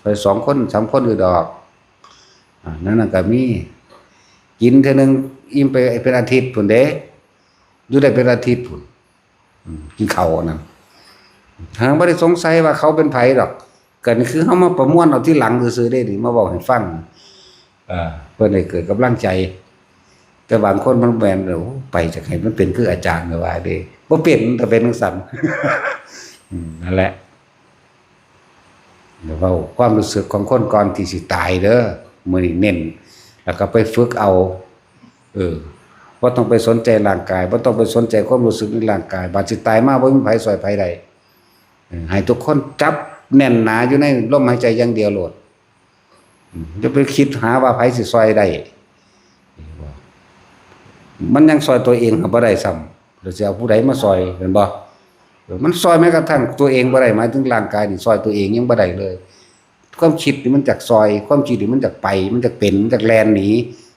ไปสองคนสามคนอยู่ดอก อ่า นั่นน่ะก็มี กินเทื่อหนึ่งอิ่มไปเป็นอาทิตย์พุ้นเด้ อยู่ได้เป็นอาทิตย์พุ้น อืม กินข้าวอันนั้น หาบ่ได้สงสัยว่าเขาเป็นไผดอก ก็นี่คือเฮามาประมวลเอาทีหลังซื่อๆ เด้นี่ มาเว้าให้ฟัง เอ่อ เพิ่นได้เกิดกำลังใจ แต่บางคนมันแม่น โอ้ ไปจักให้มันเป็นคืออาจารย์ก็ว่าเด้ บ่เป็น แต่เป็นจังซั่น อืม นั่นแหละ เดี๋ยวเว้าความรู้สึกของคนก่อนที่สิตายเด้อ มื้อนี้เน้น แล้วก็ไปฝึกเอา เออ บ่ต้องไปสนใจร่างกาย บ่ต้องไปสนใจความรู้สึกในร่างกาย บาดสิตายมาบ่มีไผซ่อยไผได้ เออ ให้ทุกคนจับแน่นหนาอยู่ในลมหายใจอย่างเดียวโลด อืม อย่าไปคิดหาว่าไผสิซ่อยได้ มันยังซ่อยตัวเองก็บ่ได้ซ้ำ แล้วสิเอาผู้ใดมาซ่อย เห็นบ่ เออ มันซ่อยแม้กระทั่งตัวเองบ่ได้ หมายถึงร่างกายนี่ซ่อยตัวเองยังบ่ได้เลย ความคิดนี่มันจักซ่อย ความคิดนี่มันจักไป มันจักเป็น มันจักแล่นหนี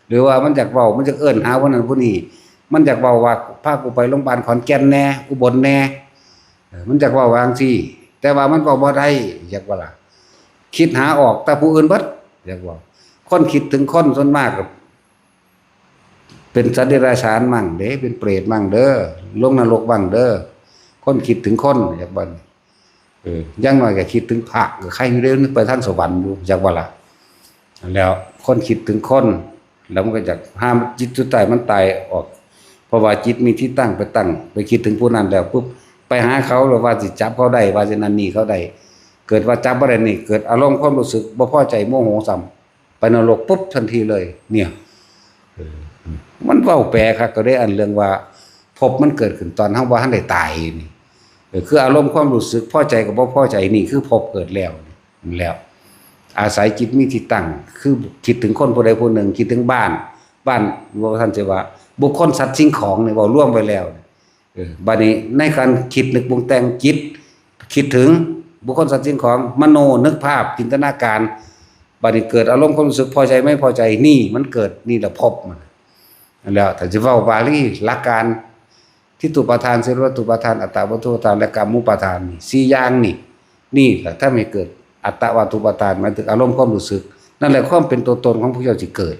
หรือว่ามันจักเว้า มันจักเอิ้นหาผู้นั้นผู้นี้ มันจักเว้าว่า พากูไปโรงพยาบาลขอนแก่นแหน่ อุบลแหน่ เออ มันจักเว้าว่าจั่งซี้ แต่ว่ามันเว้าบ่ได้ จักว่าล่ะ คิดหาออกแต่ผู้อื่นเบิด จักว่า คนคิดถึงคนส่วนมากก็เป็นสัตว์เดรัจฉานมั่งเด้ เป็นเปรตมั่งเด้อ ลงนรกมั่งเด้อ คนคิดถึงคน จักว่า เออ อย่างน้อยก็คิดถึงพระ ก็ใครอยู่เด้ นึกไปทางสวรรค์อยู่ จักว่าล่ะ แล้วคนคิดถึงคน แล้วมันก็อยากห้ามจิตสุดท้ายมันตายออก เพราะว่าจิตมีที่ตั้งไปตั้ง ไปคิดถึงผู้นั้นแล้วปุ๊บ ไปหาเขา หรือว่าสิจับเขาได้ ว่าสินั่นนี่เขาได้ เกิดว่าจับบ่ได้นี่ เกิดอารมณ์ความรู้สึกบ่พอใจ โมโหซ้ำ ไปนรกปุ๊บทันทีเลย เนี่ย เออ มันเว้าแปลคักก็ได้ อันเรื่องว่าภพมันเกิดขึ้นตอนเฮาบ่ทันได้ตายนี่ คืออารมณ์ความรู้สึกพอใจกับบ่พอใจ นี่คือภพเกิดแล้ว นั่นแล้ว อาศัยจิตมีที่ตั้ง คือคิดถึงคนผู้ใดผู้หนึ่ง คิดถึงบ้าน บ้าน ว่าท่านจะว่า บุคคลสัตว์สิ่งของเนี่ย เว้ารวมไว้แล้ว เออ บัดนี้ในการคิดนึกปรุงแต่งจิต คิดถึงบุคคลสัตว์สิ่งของ มโนนึกภาพ จินตนาการ บัดนี้เกิดอารมณ์ความรู้สึกพอใจไม่พอใจ นี่มันเกิด นี่แหละภพมัน นั่นแหละ ถ้าจะเว้าบาลี หลักการ ทิฏฐูปาทาน สัญญาวัตถุปาทาน อัตตาวัตถุปาทาน และกรรมูปาทาน นี่ สี่อย่างนี่ นี่แหละทำให้เกิดอัตตาวัตถุปาทาน หมายถึงอารมณ์ความรู้สึก นั่นแหละความเป็นตัวตนของพวกเจ้าที่เกิด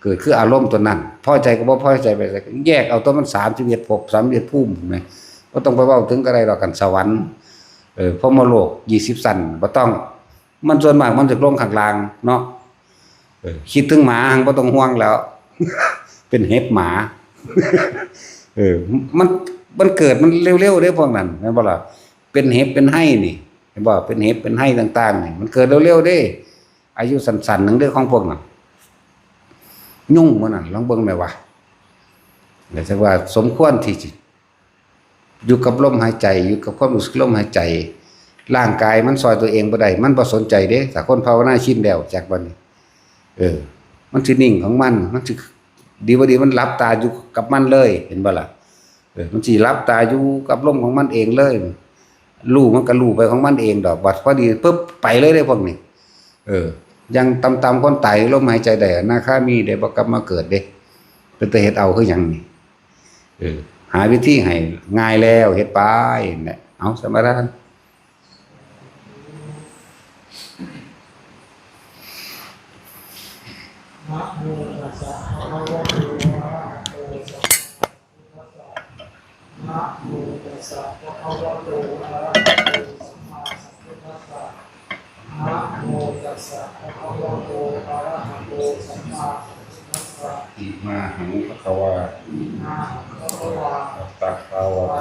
เกิดคืออารมณ์ตัวนั้น พอใจกับบ่พอใจไป แยกเอาตัวมัน สามสิบเอ็ดภพ สามสิบเอ็ดภูมิ เห็นไหม บ่ต้องไปเว้าถึงก็ได้ดอก กันสวรรค์ เออ พรหมโลก ยี่สิบชั้น บ่ต้อง มันส่วนมากมันจะลงข้างล่างเนาะ เออ คิดถึงหมา บ่ต้องห่วงแล้ว เป็นเห็บหมา เออ มัน มันเกิดมันเร็วๆเด้พวกนั้น แม่นบ่ล่ะ เป็นเห็บเป็นไฮ่นี่ เห็นบ่ เป็นเห็บเป็นไฮ่ต่างๆนี่ มันเกิดเร็วๆเด้ อายุสั้นๆหนึ่งเด้ของพวกนั้น ยุงมันนั่น ลองเบิ่งแม่ว่า แล้วจักว่าสมควรที่สิ อยู่กับลมหายใจ อยู่กับความรู้สึกลมหายใจ ร่างกายมันซอยตัวเองบ่ได้ มันบ่สนใจเด้ ถ้าคนภาวนาชินแล้ว จักบัดนี้ เออ มันสินิ่งของมัน มันสิดีบ่ดี มันหลับตาอยู่กับมันเลย เห็นบ่ล่ะ เออ มันสิหลับตาอยู่กับลมของมันเองเลย รู้มันก็รู้ไปของมันเองดอก บัดพอดีปุ๊บ ไปเลยเด้พวกนี้ เออ ยังต่ำๆคนตายลมหายใจได้ อนาคามีได้ บ่กลับมาเกิดเด้ เป็นตาเฮ็ดเอาคือหยังนี่ เออ หาวิธีให้ง่ายแล้ว เฮ็ดไปนั่นแหละ เอา สมาทาน นะโมตัสสะภะคะวะโต อะระหะโต สัมมาสัมพุทธัสสะ นะโมตัสสะภะคะวะโต อะระหะโต สัมมาสัมพุทธัสสะ นะโมตัสสะภะคะวะโต อะระหะโต สัมมาสัมพุทธัสสะ อิมาหังภะคะวา อิมาหังภะคะวา อัตตะภาวะ